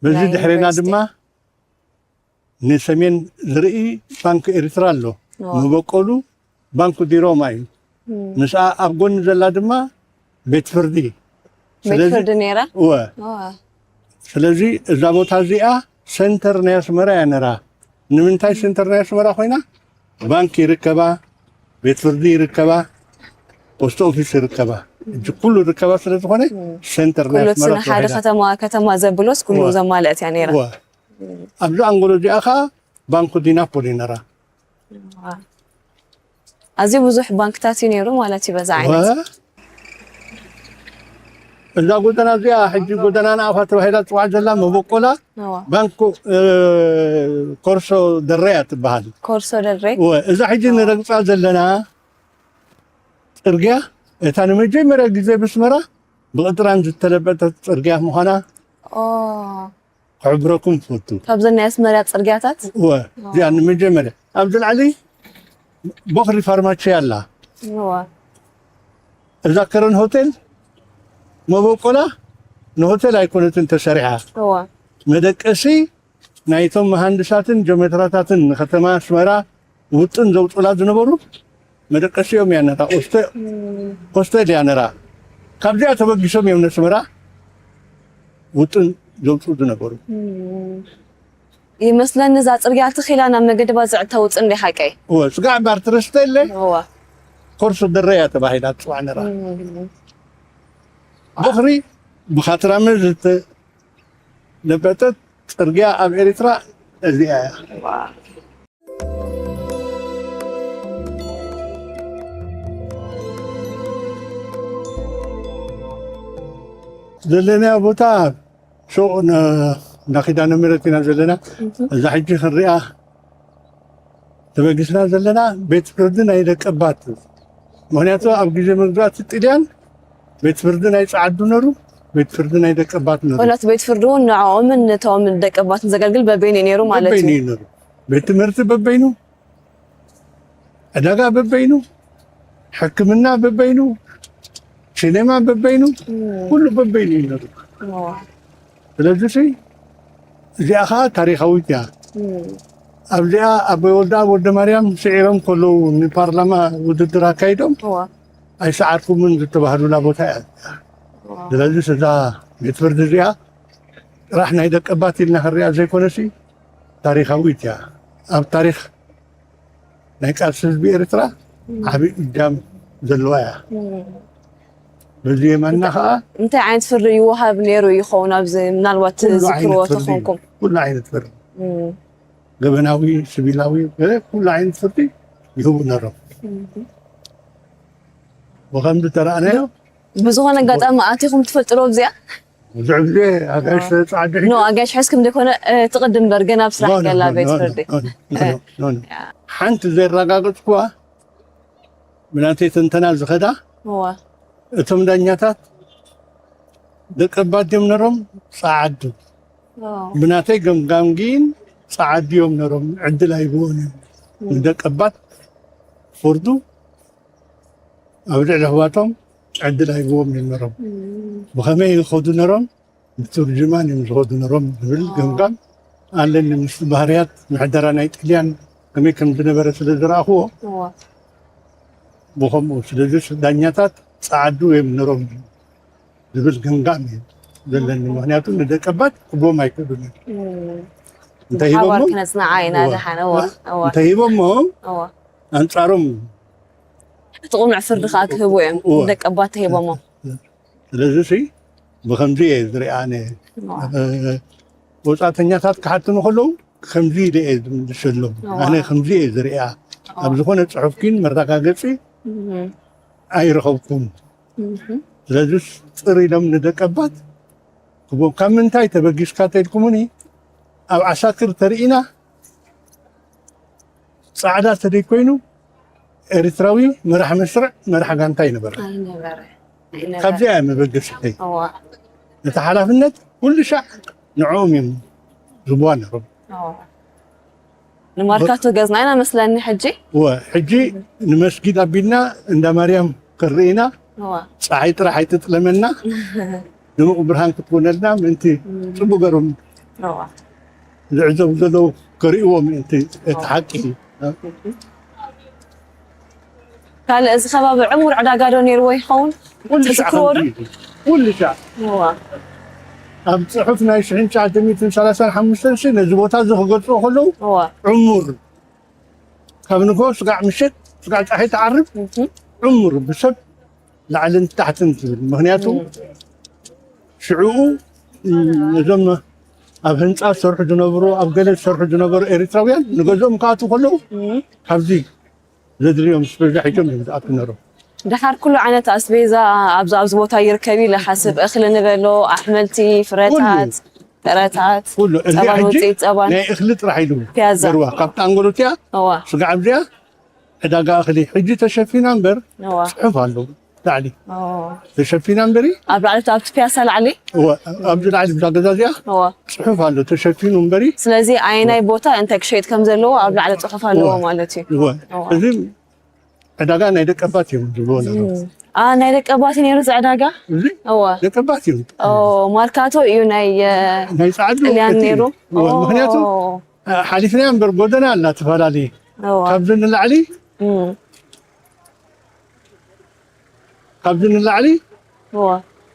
በዚ ድሕሬና ድማ ንሰሜን ዝርኢ ባንክ ኤርትራ ኣሎ። መበቆሉ ባንክ ዲሮማ እዩ። ምስኣ ኣብ ጎኒ ዘላ ድማ ቤት ፍርዲ። ስለዚ እወ። ስለዚ እዛ ቦታ እዚኣ ሰንተር ናይ ኣስመራ እያ ነራ። ንምንታይ ሰንተር ናይ ኣስመራ ኮይና? ባንክ ይርከባ፣ ቤት ፍርዲ ይርከባ፣ ፖስት ኦፊስ ይርከባ። እዚ ኩሉ ይርከባ ስለ ዝኾነ ሰንተር ናይ ኣስመራ ተባሂላ። ሓደ ከተማ ከተማ ዘብሎስ ኩሉ ዘማለአት እያ ነራ። ኣብዚ ኣንጎሎ እዚኣ ኸዓ ባንክ ዲናፖሊ ነራ። ኣዝዩ ብዙሕ ባንክታት እዩ ነይሩ ማለት እዩ በዛ ዓይነት። እዛ ጎደና እዚኣ ሕጂ ጎደና ንኣፋ ተባሂላ ትፅዋዕ ዘላ መበቆላ ባንክ ኮርሶ ደረያ ትበሃል። ኮርሶ ደሬ። እዛ ሕጂ ንረግፃ ዘለና ፅርግያ እታ ንመጀመርያ ግዜ ብስመራ ብቕጥራን ዝተለበጠት ፅርግያ ምዃና ክሕብረኩም ትፈቱ። ካብዘን ናይ ኣስመራ ፅርግያታት? እወ፣ እዚኣ ንመጀመርያ ኣብዚ ላዕሊ ቦኽሪ ፋርማቺ ኣላ። እወ። እዛ ከረን ሆቴል መበቆላ ንሆቴል ኣይኮነትን ተሰሪሓ። እወ። መደቀሲ ናይቶም መሃንድሳትን ጀሜትራታትን ንከተማ ኣስመራ ውጥን ዘውፅኡላ ዝነበሩ መደቀሲኦም እያ ነራ። ሆስተ- ሆስቴል እያ ነራ። ካብዚኣ ተበጊሶም እዮም ነስመራ ውጥን ዘውፅኡ ዝነበሩ። ይመስለኒ እዛ ፅርግያ ትኺላ ናብ መገዲ ባዝዕ ተውፅእ እንደ ሓቀይ። እወ፣ ስጋዕ ባር ትረስተ የለ እዋ ኮርሶ ደረያ ተባሂላ ትፅዋዕ ነራ። ቦኽሪ ብኻትራመ ዝተለበጠት ፅርግያ ኣብ ኤርትራ እዚኣ እያ። ዘለናዮ ቦታ ሹቕ ን- እንዳ ኪዳነ ምሕረት ኢና ዘለና። እዛ ሕጂ ክንሪኣ ተበጊስና ዘለና ቤት ፍርዲ ናይ ደቀባት። ምኽንያቱ ኣብ ግዜ መግዛእቲ ጥልያን ቤት ፍርዲ ናይ ጸዓዱ ነሩ፣ ቤት ፍርዲ ናይ ደቀባት ነሩ። ኮላት ቤት ፍርዲ እውን ንዕኦምን ነቶም ደቀባትን ዘገልግል በበይኑ እዩ ነይሩ ማለት በበይኑ እዩ። እዩ ነሩ። ቤት ትምህርቲ በበይኑ፣ ዕዳጋ በበይኑ፣ ሕክምና በበይኑ፣ ሲኔማ በበይኑ፣ ኩሉ በበይኑ እዩ ነሩ። ስለዚ ሲ እዚኣ ኸዓ ታሪኻዊት እያ። ኣብዚኣ ኣቦይ ወልደኣብ ወልደ ማርያም ስዒሮም ከለዉ ንፓርላማ ውድድር ኣካይዶም ኣይሰዓርኩምን ዝተባህሉላ ቦታ እያ። ስለዚ እዛ ቤት ፍርዲ እዚኣ ጥራሕ ናይ ደቀባት ኢልና ክንሪኣ ዘይኮነሲ ታሪኻዊት እያ። ኣብ ታሪኽ ናይ ቃልሲ ህዝቢ ኤርትራ ዓቢ እጃም ዘለዋ እያ። በዚ የማና ከዓ እንታይ ዓይነት ፍርዲ ይወሃብ ነይሩ ይኸውን? ኣብዚ ምናልባት ትዝክርዎ ተኾንኩም። ኩሉ ዓይነት ፍርዲ፣ ገበናዊ፣ ስቢላዊ፣ ገለ ኩሉ ዓይነት ፍርዲ ይህቡ ነሮም። ብኸምዚ ተረኣናዮ። ብዝኾነ ኣጋጣሚ ኣቲኹም ትፈልጡ ዶ ኣብዚኣ? ብዙሕ ግዜ ኣጋይሽ ጸዓዱ ኖ ኣጋይሽ ሕዝኩም ዘይኮነ ትቕድም በር ገና ኣብ ስራሕ ገላ ቤት ፍርዲ ሓንቲ ዘረጋገጽኩዋ ብናተይ ትንተና ዝኸዳ እቶም ዳኛታት ደቀባት ድዮም ነሮም ጸዓዱ? ብናተይ ገምጋም ግን ጸዓዱ እዮም ነሮም። ዕድል ኣይብዎን እዮም ንደቀባት ፍርዱ ኣብ ልዕሊ ኣሕዋቶም ዕድል ኣይብዎም ነይሩ ነሮም። ብኸመይ ይኸዱ ነሮም? ብቱርጅማን እዮም ዝኸዱ ነሮም ዝብል ገምጋም ኣለኒ። ምስ ባህርያት ምሕደራ ናይ ጥልያን ከመይ ከም ዝነበረ ስለ ዝረኣኽዎ ብኸምኡ። ስለዚ ዳኛታት ጸዓዱ እዮም ነሮም ዝብል ገምጋም እዩ ዘለኒ። ምኽንያቱ ንደቀባት ክቦም ኣይክእሉን እዮም። እንታይ ሂቦሞም? እንተሂቦሞም ኣንጻሮም እቲ ቅኑዕ ፍርዲ ከዓ ክህቡ እዮም ደቀባት ተሂቦሞም። ስለዚ ሲ ብኸምዚ እየ ዝሪኣ ኣነ። ወፃእተኛታት ክሓትኑ ከለዉ ከምዚ ኢለ እየ ዝምልሰሎም። ኣነ ከምዚ እየ ዝሪኣ። ኣብ ዝኾነ ፅሑፍ ግን መረጋገፂ ኣይረኸብኩን። ስለዚ ፅር ኢሎም ንደቀባት ክቦም ካብ ምንታይ ተበጊስካ ተልኩምኒ ኣብ ዓሳክር ተርኢና ጻዕዳ ተደይ ኮይኑ ኤርትራዊ መራሕ መስርዕ መራሕ ጋንታ ይነበረ። ኣይነበረ። ካብዚኣ እያ መበገሲተይ። እቲ ሓላፍነት ኩሉ ሻዕ ንዕኦም እዮም ዝህብዋ ነሮም። ንማርካቶ ገዝና ኢና መስለኒ ሕጂ። እወ፣ ሕጂ ንመስጊድ ኣቢልና እንዳ ማርያም ክንርኢ ኢና። ጸሓይ ጥራሕ ኣይትጥለመና። ድሙቕ ብርሃን ክትኮነልና ምእንቲ ጽቡቕ ገሮም ዝዕዘቡ ዘለዉ ክርእይዎ ምእንቲ እቲ ሓቂ። ካልእ እዚ ከባቢ ዕሙር ዕዳጋ ዶ ነይርዎ ይኸውን? ኩሉ ሻዕ ትዝክርዎ ዶ? ከምዚ እዩ። ኩሉ ሻዕ እዋ ኣብ ፅሑፍ ናይ ሽሕን ትሽዓተ ሚእትን ሰላሳን ሓሙሽተን ሲ ነዚ ቦታ እዚ ክገልፅዎ ከለዉ እዋ ዕሙር ካብ ንግሆ ስጋዕ ምሸት ስጋዕ ፀሓይ ትዓርብ እህም። ዕሙር ብሰብ ላዕልን ታሕትን ትብል። ምክንያቱ ሽዕኡ እም፣ እዞም ኣብ ህንፃ ዝሰርሑ ዝነበሩ ኣብ ገለ ዝሰርሑ ዝነበሩ ኤርትራውያን ንገዝኦም ክኣትዉ ከለዉ እም። ካብዚ ዘድልዮም ስፔዛ ሒዞም እዮም ዝኣትዉ ነሮም። ድሓር ኩሉ ዓይነት ኣስቤዛ ኣብዚ ኣብዚ ቦታ ይርከብ ኢለ ሓስብ። እኽሊ ንበሎ፣ ኣሕምልቲ፣ ፍረታት፣ ጥረታት፣ ኩሉ እዚ ጸባን ሕጂ ውፅኢት ጸባን። ናይ እኽሊ ጥራሕ ኢሉ ፒያዛ። ገርዋ ካብቲ ኣንጎሎትያ እዋ ስጋዕ ኣብዚኣ ዕዳጋ እኽሊ ሕጂ ተሸፊና እምበር እዋ ፅሑፍ ኣለዉ ላዕሊ ኦ። ተሸፊና እምበሪ ኣብ ላዕሊ ኣብቲ ፒያሳ ላዕሊ እወ፣ ኣብዚ ላዕሊ ብዛ ገዛ እዚኣ እዋ ፅሑፍ ኣሎ ተሸፊኑ እምበሪ ስለዚ ኣየናይ ቦታ እንታይ ክሸይጥ ከም ዘለዎ ኣብ ላዕሊ ፅሑፍ ኣለዎ እዋ። ማለት እዩ እወ እዋ እዚ ዕዳጋ ናይ ደቀባት እዮም ዝብልዎ ነሩ አ ናይ ደቀባት ነይሩ እዚ ዕዳጋ እዚ እዋ ደቀባት እዮም ኦ ማርካቶ እዩ ናይ እ፣ ናይ ፃዕዱ ጥልያን እቲ ነይሩ እወ፣ ምክንያቱ ኦ፣ ሓሊፍናዮ እምበር ጎደና ኣላ ትፈላለየ እዋ ካብዚ ንላዕሊ እም፣ ካብዚ ንላዕሊ እዋ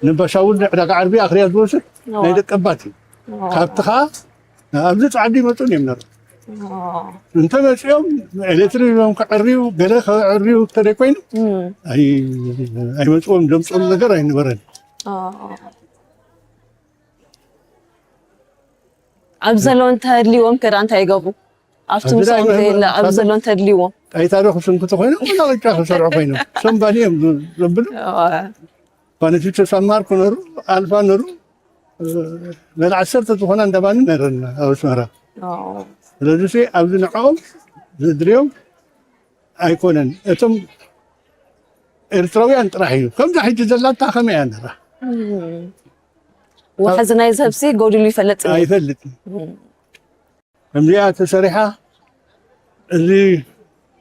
ንባሻውል ዕዳጋ ዓርቢ ኣኽርያ ዝወስድ እዋ ናይ ደቀባት እዩ እዋ ካብቲ ከዓ ኣብዚ ፃዕዱ ይመፁን እዮም ነሩ እዋ እንተመፅኦም ኤሌክትሪክ እዮም ክዕርዩ ገለ ክዕርዩ እንተደይ ኮይኑ እም፣ ኣይ- ኣይመፅዎም ዘምፅኦም ነገር ኣይነበረን እዋ ኣብ ዘሎ እንተድልዎም ከዳ እንታይ ይገብሩ ኣብቲ ኣብዚ ምስኦም ላይ ዘየለ ኣብ ዘሎ እንተድልዎም ጣይታ ዶ ክስንኩ ተኮይኖም ወላ ቅጫ ክሰርሑ ኮይኖም ሰምባኒ እዮም ዘብሉ እዋ ባነቲ ተሳማር ክነሩ ኣልፋ ነሩ ገለ ዓሰርተ ዝኾና እንዳባኒ ነረና ኣብ ኣስመራ እዋ ስለዚ ሲ ኣብዚ ንዕኦም ዘድልዮም ኣይኮነን እቶም ኤርትራውያን ጥራሕ እዩ ከምዛ ሕጂ ዘላታ ከመይ እያ ነራ ወሓዚ ናይ ሰብሲ ጎዲሉ ይፈለጥ ኣይፈልጥን ከምዚኣ ተሰሪሓ እዚ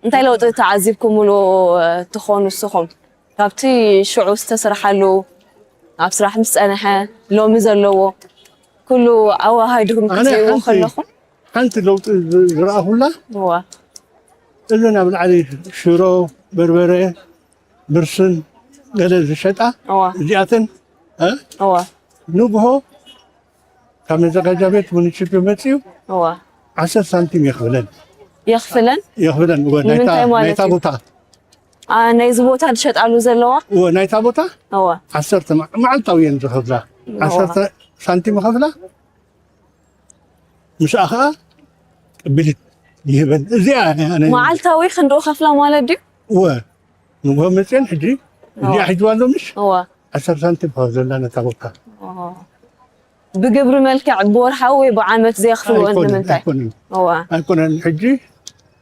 እንታይ ለውጢ ተዓዚብኩምሉ ትኾኑ ንስኹም ካብቲ ሽዑ ዝተሰርሓሉ ኣብ ስራሕ ምስ ፀንሐ ሎሚ ዘለዎ ኩሉ ኣወሃሂድኩም ክትሪእዎ ከለኹም ሓንቲ ለውጢ ዝረኣኹላ እዋ እዘን ኣብ ላዕሊ ሽሮ በርበረ ብርስን ገለ ዝሸጣ እዋ እዚኣተን እ? እዋ ንግሆ ካብ መዘጋጃ ቤት ሙኒሲፕ መፅኡ እዋ ዓሰርተ ሳንቲም የኽብለን የኽፍለን የኽብለን እወ ናይታ ንምንታይ ማለት ናይታ እዩ? ቦታ ኣ፣ ናይዚ ቦታ ዝሸጣሉ ዘለዋ እወ ናይታ ቦታ እዋ ዓሰርተ መ- መዓልታዊ እየን ዝኸፍላ ዓሰርተ ሳንቲም ይኸፍላ ምስኣ ከዓ ቅብሊት ይህበን እዚኣ እያ ናይ- መዓልታዊ ክንድኡ ከፍላ ማለት ድዩ እወ ንግሆ መፅየን ሕጂ እዚኣ ሕጅዋ ኣሎ ምሽ እዋ ዓሰርተ ሳንቲም ካብ ዘላ ነታ ቦታ ብግብሪ መልክዕ ብወርሓዊ ወይ ብዓመት ዘየኽፍልዎ ኣይኮነን ንምንታይ ኣይኮነን እዋ ኣይኮነን ሕጂ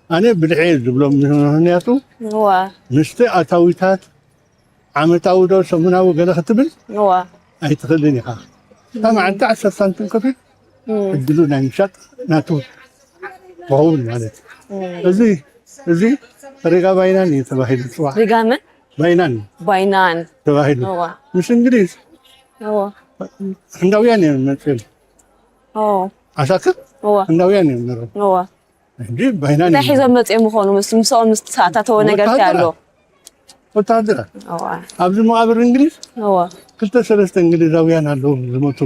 ኣነ ብድሐ ዝብሎም ምክንያቱ እዋ ምስቲ ኣታዊታት ዓመታዊ ዶ ሰሙናዊ ገለ ክትብል እዋ ኣይትኽእልን ኢኻ እታ መዓልቲ ዓሰርተ ሳንቲም ከፊል ዕድሉ ናይ ምሻጥ ናቱ ክኸውን ማለት እዩ እዚ እዚ ሪጋ ባይናን እዩ ተባሂሉ ፅዋዕ ሪጋምን ባይናን ባይናን ተባሂሉ እዋ ምስ እንግሊዝ እዋ ህንዳውያን እዮም መፅኦም ኦ ዓሳክር እዋ ህንዳውያን እዮም ነሮም እዋ ሕጂ ባይናን እንታይ እዮም ሒዞም መፅኦም ምኾኑ ምስ ምስኦም ምስ ተኣታተወ ነገር እንታይ ኣሎ ወታደራት እዋ ኣብዚ መቃብር እንግሊዝ እዋ ክልተ ሰለስተ እንግሊዛውያን ኣለዉ ዝሞቱ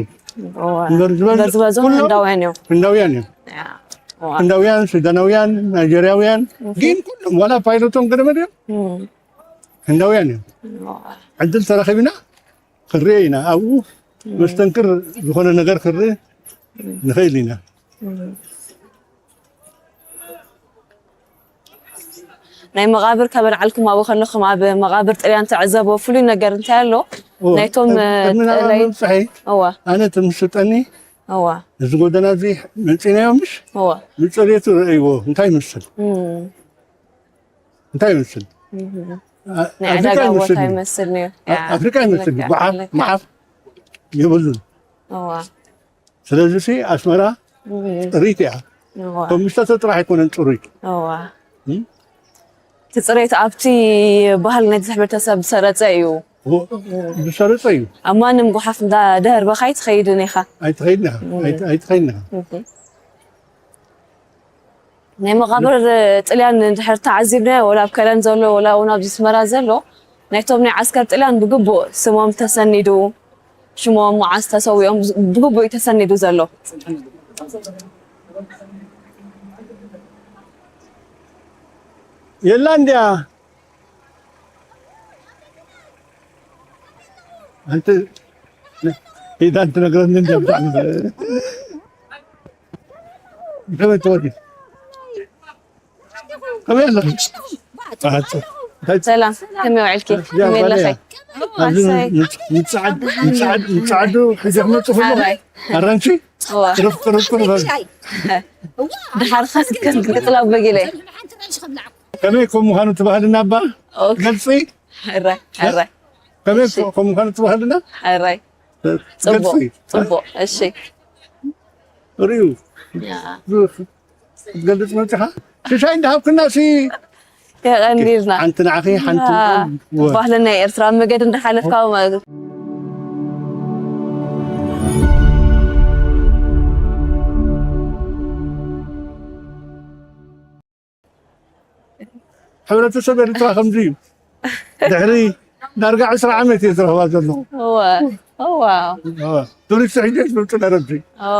እዋ እምበር ዝበዝ- በዝበዙ ኩሎም ህንዳውያን እዮም ህንዳውያን እዮም ያ፣ እዋ ህንዳውያን ሱዳናውያን ናይጀርያውያን ግን ኩሎም ዋላ ፓይሎቶም ገደመ ድዮም እም፣ ህንዳውያን እዮም እዋ ዕድል ተረኺብና ክንሪኦ ኢና ኣብኡ መስተንክር ዝኾነ ነገር ክንርኢ ንኽእል ኢና ናይ መቓብር ከበልዓልኩም ኣብኡ ከለኹም ኣብ መቓብር ጥልያን ትዕዘቦ ፍሉይ ነገር እንታይ ኣሎ ናይቶም ቅድሚ ናብ ጥላይ ምብፅሐይ እዋ ኣነ ትምስጠኒ እዋ እዚ ጎደና እዚ መፂናዮ ምሽ እዋ ብፅሬቱ ረእይዎ እንታይ ይመስል እም፣ እንታይ ይመስል እም። ኣ- ናይ ኣፍሪካ ዕዳጋ ቦታ ይመስል እዩ። ይመስል ነዩ ኣ- ኣፍሪካ ይመስል እዩ። ጎሓፍ መሓፍ የብሉን እዋ ስለዚ ሲ ኣስመራ እም፣ ጥሪት እያ እዋ ኮሚሽታቶ ጥራሕ ኣይኮነን ፅሩይ እዋ እም? እቲ ፅሬት ኣብቲ ባህሊ ናይቲ ሕብረተሰብ ዝሰረፀ እዩ ዎ- ዝሰረፀ እዩ ኣብ ማንም ጎሓፍ እንዳ ደህርበኻ ኣይትኸይድን ኢኻ ኣይትኸይድና ኣይትኸይድና እም። ናይ መቓብር ጥልያን እንድሕር ተዓዚብናዮ፣ ወላ ኣብ ከረን ዘሎ፣ ወላ እውን ኣብዚ ኣስመራ ዘሎ፣ ናይቶም ናይ ዓስከር ጥልያን ብግቡእ ስሞም ተሰኒዱ፣ ሽሞም፣ መዓስ ተሰዊኦም፣ ብግቡእ እዩ ተሰኒዱ ዘሎ። የላ እንድያ። ኣንቲ ኢዳን ትነግረኒ እንደ ብጣዕሚ ከመይ ትወዲ? ከመይ ኣለኺ? ኣቲ፣ እንታይ ሰላም፣ ከመይ ውዕልኪ? ያ ከመይ ኣለኺ? ባለያ። ኣብዚ ንጽዓድ ንጽዓድ ንጽዓዱ ሒዘ ክመጽእ ከለኹ ሓራይ። ኣራንቺ እዋ። ርፍ ርፍ ርፍ። ድሓር ኸስ ክትቅጽላ በጊለ። ከመይ ከም ምዃኑ ትባህልና እባ ኦኬ። ገልጺ ሕራይ፣ ሕራይ፣ ከመይ ከም ምዃኑ ትባህልና ሕራይ። ጽቡቕ፣ ገልጺ ጽቡቕ። እሺ። ሪኡ ያ። ክትገልጽ መጽኻ ሽሻይ እንዳሃብክና ሲ የቐኒልና። ሓንቲ ንዓኺ ሓንቲ ያ። ወ- ባህልና ኤርትራ መገድ እንዳሓለፍካ ማለት ሕብረተሰብ ኤርትራ ከምዚ እዩ። ድሕሪ ዳርጋ ዕስራ ዓመት እየ ዝረኽባ ዘለኹ። እወ፣ እወ። ቱሪስት ሕጂ ዝመፁ ነረብዚ ኦ፣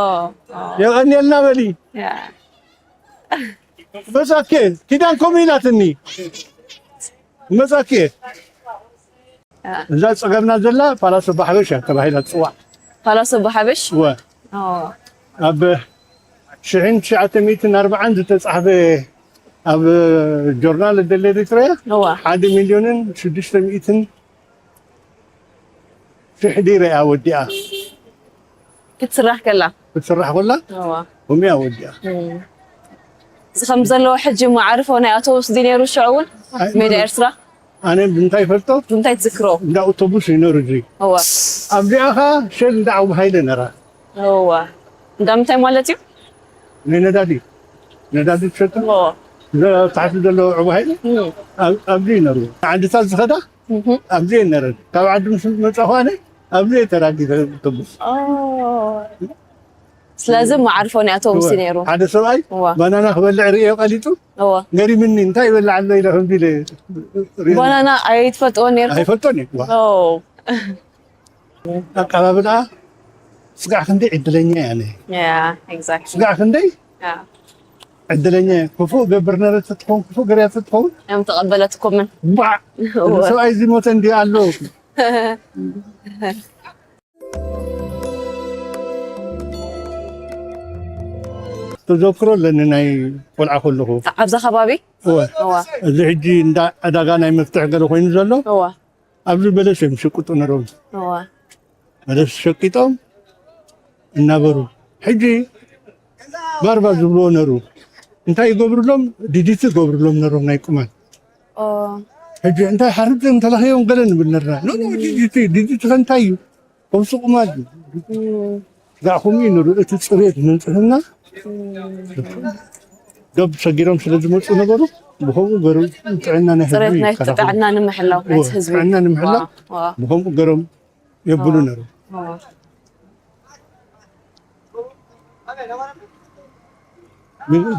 ኦ፣ የቐንየልና በሊ። ያ። መፃኬ ኪዳን ከምኡ ኢላትኒ። መፃኬ ያ። እዛ ፀገምና ዘላ ፓላሶ ባሕበሽ እያ ተባሂላ ትፅዋዕ። ፓላሶ ባሓበሽ። ወ ኦ፣ ኣብ ሽሕን ትሽዓተ ሚእትን ኣርባዓን ዝተፃሕፈ ኣብ ጆርናል ደለ ኤሪትሪያ እወ። ሓደ ሚልዮንን ሽዱሽተ ሚእትን ሽሕ ዲረ እያ ወዲኣ ክትስራሕ ከላ። ክትስራሕ ኮላ እወ። ከምኡ እያ ወዲኣ። እም። እዚ ከም ዘለዎ ሕጂ መዓርፎ ናይ ኣውቶቡስ ድዩ ነይሩ ሽዑ እውን? ኣይ፣ ሜዳ ኤርትራ? ኣነ ብምንታይ ይፈልጦ ብምንታይ ትዝክሮ? እንዳ ኣውቶቡስ እዩ ነሩ እዚ እወ። ኣብዚኣ ኸ ሸል እንዳ ዓቡ ሃይለ ነራ እወ። እንዳ ምንታይ ማለት እዩ? ናይ ነዳዲ ነዳዲ ትሸጡ እወ። ታሕቲ ዘሎ ዕቡ ሃይለ እም። ኣብ- ኣብዚ እዩ ነሩ ዓድታት ዝኸዳ እህም። ኣብዚ እየ ነረን ካብ ዓዲ ምስ መፃኹ ኣነ ኣብዚ እየ ተራጊ ኣውቶቡስ ኦ። ስለዚ መዓርፎ ናይ ኣውቶቡስ እዩ ነይሩ። ሓደ ሰብኣይ እዋ። ባናና ክበልዕ ርእዮ ቀሊጡ እወ። ገሪምኒ እንታይ ይበልዕ ኣሎ ኢለ ከምዚ ኢለ ርእዮ ባናና ኣይትፈልጥዎ ነይርኩም? ኣይፈልጦን እዩ ዋ። ኦ። ኣቀባብላ ስጋዕ ክንደይ ዕድለኛ እያ ኣነ ያ፣ ኤግዛክትሊ። ስጋዕ ክንደይ ያ። ዕድለኛ እየ ክፉእ ገብር ነረ ተትኸውን ክፉእ ገርያ ተትኸውን እዮም ተቐበለትኩምን። ባዕ እወ። ሰብኣይ ዝሞተ እንዲ ኣሎ ተዘክሮ ኣለኒ ናይ ቆልዓ ከለኹ ኣብዛ ከባቢ? እወ እዋ። እዚ ሕጂ እንዳ ዕዳጋ ናይ መፍትሒ ገለ ኮይኑ ዘሎ እዋ። ኣብዚ በለስ እዮም ዝሸቅጡ ነሮም እዋ። በለስ ሸቂጦም እናበሩ ሕጂ ባርባ ዝብልዎ ነሩ እንታይ ይገብሩሎም ድዲቲ ይገብሩሎም ነሮም ናይ ቁማል ኦ። ሕጂ እንታይ ሓርድ እንተለኸዮም ገለ ንብል ነርና ኖ ኖ ድዲቲ ድዲቲ ከንታይ እዩ ከምሱ ቁማል እዩ እም። ጋዕኹም እዩ ነሩ እቲ ፅሬት ንፅህና ዶብ ሰጊሮም ስለ ዝመፁ ነበሩ ብከምኡ ገሩ ጥዕና ናይ ህዝቢ ፅሬት ናይ ይከላኸሉ ጥዕና ንምሕላው ናይ ህዝቢ ጥዕና ንምሕላው ዋ፣ ዋ። ብከምኡ ገሮም የብሉ ነሩ ዋ።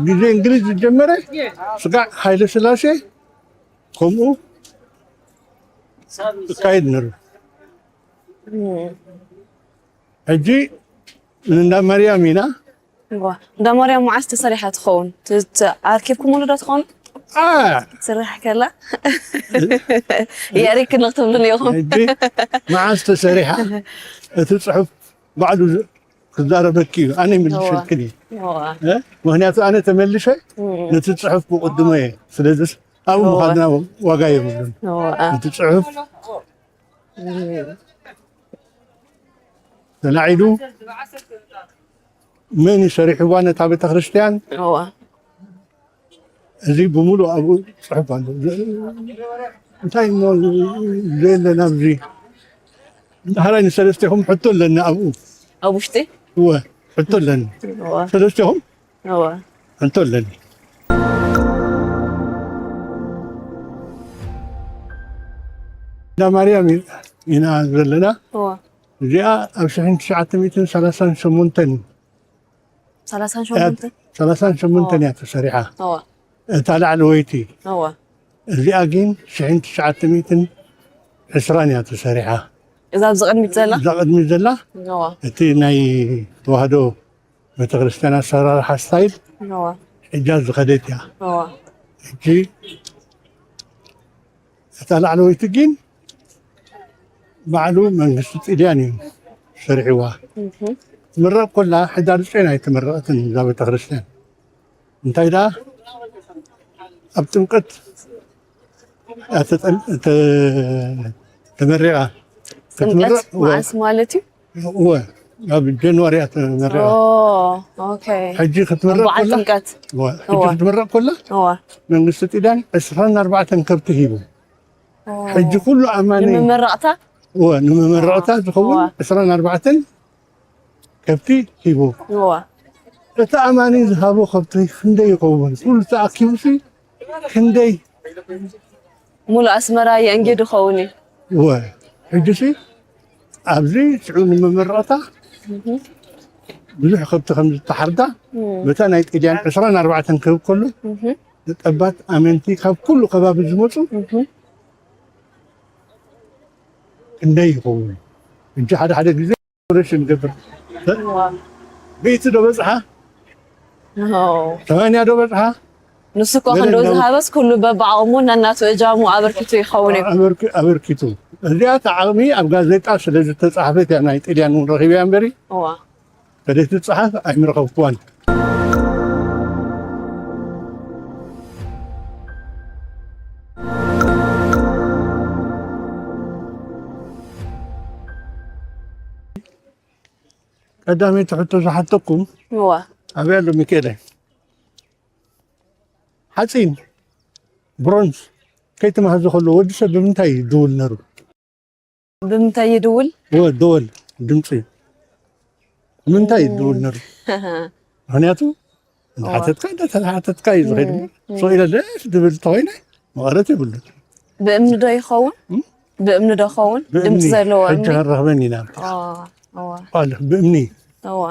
ግዜ እንግሊዝ ዝጀመረ ስጋዕ ሃይለ ስላሴ ከምኡ ይካየድ ነሩ ሕጂ እንዳ ማርያም ኢና እዋ። እንዳ ማርያም መዓስ ተሰሪሓ ትኸውን? ት- ት- ኣርኪብኩምሉ ዶ ትኾኑ? ኣ፣ ትስራሕ ከላ የሪክ ንክትብሉ ኢኹም። ሕጂ መዓስ ተሰሪሓ እቲ ፅሑፍ ባዕሉ ዝ- ክዛረበኪ እዩ ኣነ ይምልሸልክን እዩ እዋ። እ? ምክንያቱ ኣነ ተመልሸ እም። ነቲ ፅሑፍ ብቅድሞ እየ ስለዚ ኣብኡ እዋ። ምኳድና ዋጋ የብሉን እዋ። እቲ ፅሑፍ ተላዒሉ መን እዩ ሰሪሕዋ ነታ ቤተክርስትያን እዋ። እዚ ብምሉእ ኣብኡ ፅሑፍ ኣሎ እንታይ እሞ ዘየለና ኣብዚ ዳሕራይ ንሰለስቴኹም ሕቶ ኣለኒ ኣብኡ ኣብ ውሽጢ? እወ ሕቶ ኣለኒ እዋ። ሰለስቴኹም እዋ። ሕቶ ኣለኒ እንዳ ማርያም ኢና ዘለና እዋ። እዚኣ ኣብ ሽሕን ትሽዓተ ሚእትን ሰላሳን ሸሞንተን ሰላሳን ሸሞንተን? ሰላሳን ሸሞንተን እያ ተሰሪሓ። እዋ። እታ ላዕለወይቲ። እዋ። እዚኣ ግን ሽሕን ትሽዓተ ሚእትን ዕስራን እያ ተሰሪሓ። እዛ ኣብዚ ቅድሚት ዘላ? እዛ ቅድሚት ዘላ? እዋ። እቲ ናይ ተዋህዶ ቤተክርስትያን ኣሰራርሓ ስታይል እዋ። ሕጃ ዝኸደት እያ። እዋ። ሕጂ እታ ላዕለወይቲ ግን ባዕሉ መንግስቲ ጥልያን እዩ ሰሪሕዋ። እህ። ትምረቕ ኮላ ሕዳር ዘጠኝ ኣይተመረቐትን እዛ ቤተክርስትያን። እንታይ ደኣ ኣብ ጥምቀት እያ ተጠም-፣ ተ-፣ ተመሪቓ። ጥምቀት ክትምረቕ፣ እወ፣ መዓስ ማለት እዩ? እወ፣ ኣብ ጃንዋሪ እያ ተመሪቓ። ኦ፣ ኦኬ። ሕጂ ክትምረቕ በዓል ኮላ፣ ጥምቀት። እወ፣ ሕጂ እወ። ክትምረቕ ኮላ እወ። መንግስቲ ጢዳን ዕስራን ኣርባዕተን ከብቲ ሂቡ። ኦ። ሕጂ ኩሉ ኣማኒ ንምመረቕታ? እወ፣ ንምመረቕታ ዝኸውን እወ። ዕስራን ኣርባዕተን ከብቲ ሂቡ። እወ። እቲ ኣማኒ ዝሃቦ ከብቲ ክንደይ ይኸውን? ኩሉ ተኣኪቡሲ ክንደይ? ሙሉእ ኣስመራ የእንጌ ድኸውን እዩ። እወ። ሕጂሲ ኣብዚ ሽዑ ንመመረቕታ እህ። ብዙሕ ከብቲ ከም ዝተሓርዳ እም። በታ ናይ ጥልያን ዕስራን ኣርባዕተን ክህብ ከሎ እህ። ጠባት ኣመንቲ ካብ ኩሉ ከባቢ ዝመፁ እህ። ክንደይ ይኸውን? ሕጂ ሓደ ሓደ ግዜ ኦፕሬሽን ገብር። እዋ። ቤቲ ዶ በጽሓ? ኖ። ተማንያ ዶ በጽሓ? ንሱ እኮ ገለ ክንዶ እንዳው- ዝሃበስ ኩሉ በብዓቕሙ ነናቱ እጃሙ ኣበርኪቱ ይኸውን እዩ። ኣበርኪ-፣ ኣበርኪቱ። እዚኣ እቲ ዓቕሚ ኣብ ጋዜጣ ስለ ዝተጻሕፈት እያ ናይ ጥልያን እውን ረኺበያ እምበሪ። እዋ። ከደይ ትጽሓፍ ኣይምረኸብኩዋን። ቀዳመይቲ ሕቶ ዝሓተኩም እዋ። ኣበይ ኣሎ ሚካኤለ? ሓፂን፣ ብሮንዝ፣ ከይተማህዘ ከሎ ወዲ ሰብ ብምንታይ ይድውል ነሩ? ብምንታይ ይድውል? ወ-፣ ደወል፣ ድምፂ። ብምንታይ ይድውል ነሩ? ምኽንያቱ፣ እንዳሓተትካ፣ እንዳተሓተትካ እዩ ዝኸይድ እሞ፣ እም። ስቕ ኢለ ደስ ድብል እንተኾይነ፣ መቐረት የብሉን። ብእምኒ ዶ ይኸውን? እም? ብእምኒ ዶ ይኸውን? ብእምኒ፣ ድምፂ ዘለዎ ሕጂ እምኒ? ክንረኽበን ኢና። ኦ፣ እዋ። ኣለ፣ ብእምኒ። እዋ።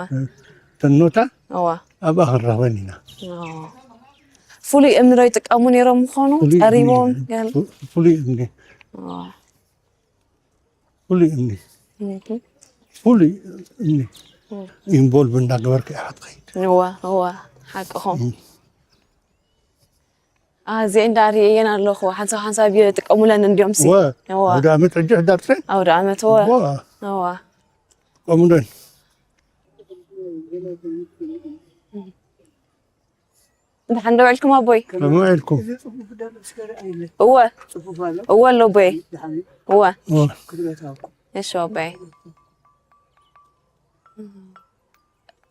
ተኖታ እዋ። ኣብኣ ክንረኽበን ኢና። ኦ። ፍሉይ እምኒ ዶ ይጥቀሙ ነይሮም ምዃኑ? ፍሉይ እምኒ። ጠሪቦም ገለ? ፉ-፣ ፍሉይ እምኒ። ኦ። ፍሉይ እምኒ። እህ። ፍሉይ እምኒ። እም። ኢንቮልቭ እንዳገበርካ ኢኻ ትኸይድ። እዋ፣ እዋ፣ ሓቅኹም። እም። አ፣ እዚአን እንዳርየየን ኣለኹ። ሓንሳብ ሓንሳብ ይጥቀሙለን እንዲዮም ሲ። እወ። እዋ። ኣውደ ዓመት ሕጂ ሕዳር ሸሞንተ። ኣውደ ዓመት፣ እወ። እዋ። እዋ። ጥቀሙለን። ደሓን ዶ ውዕልኩም ኣቦይ? ከመይ ውዕልኩም? እዚ ጽፉፍ ደሎ እስከ ርኣይለ። እወ። ጽፉፍ ኣሎ። እወ ኣሎ ኣቦይ። ደሓን እዩ። እወ። እወ። ክድረታውኩም። እሺ ኣቦይ።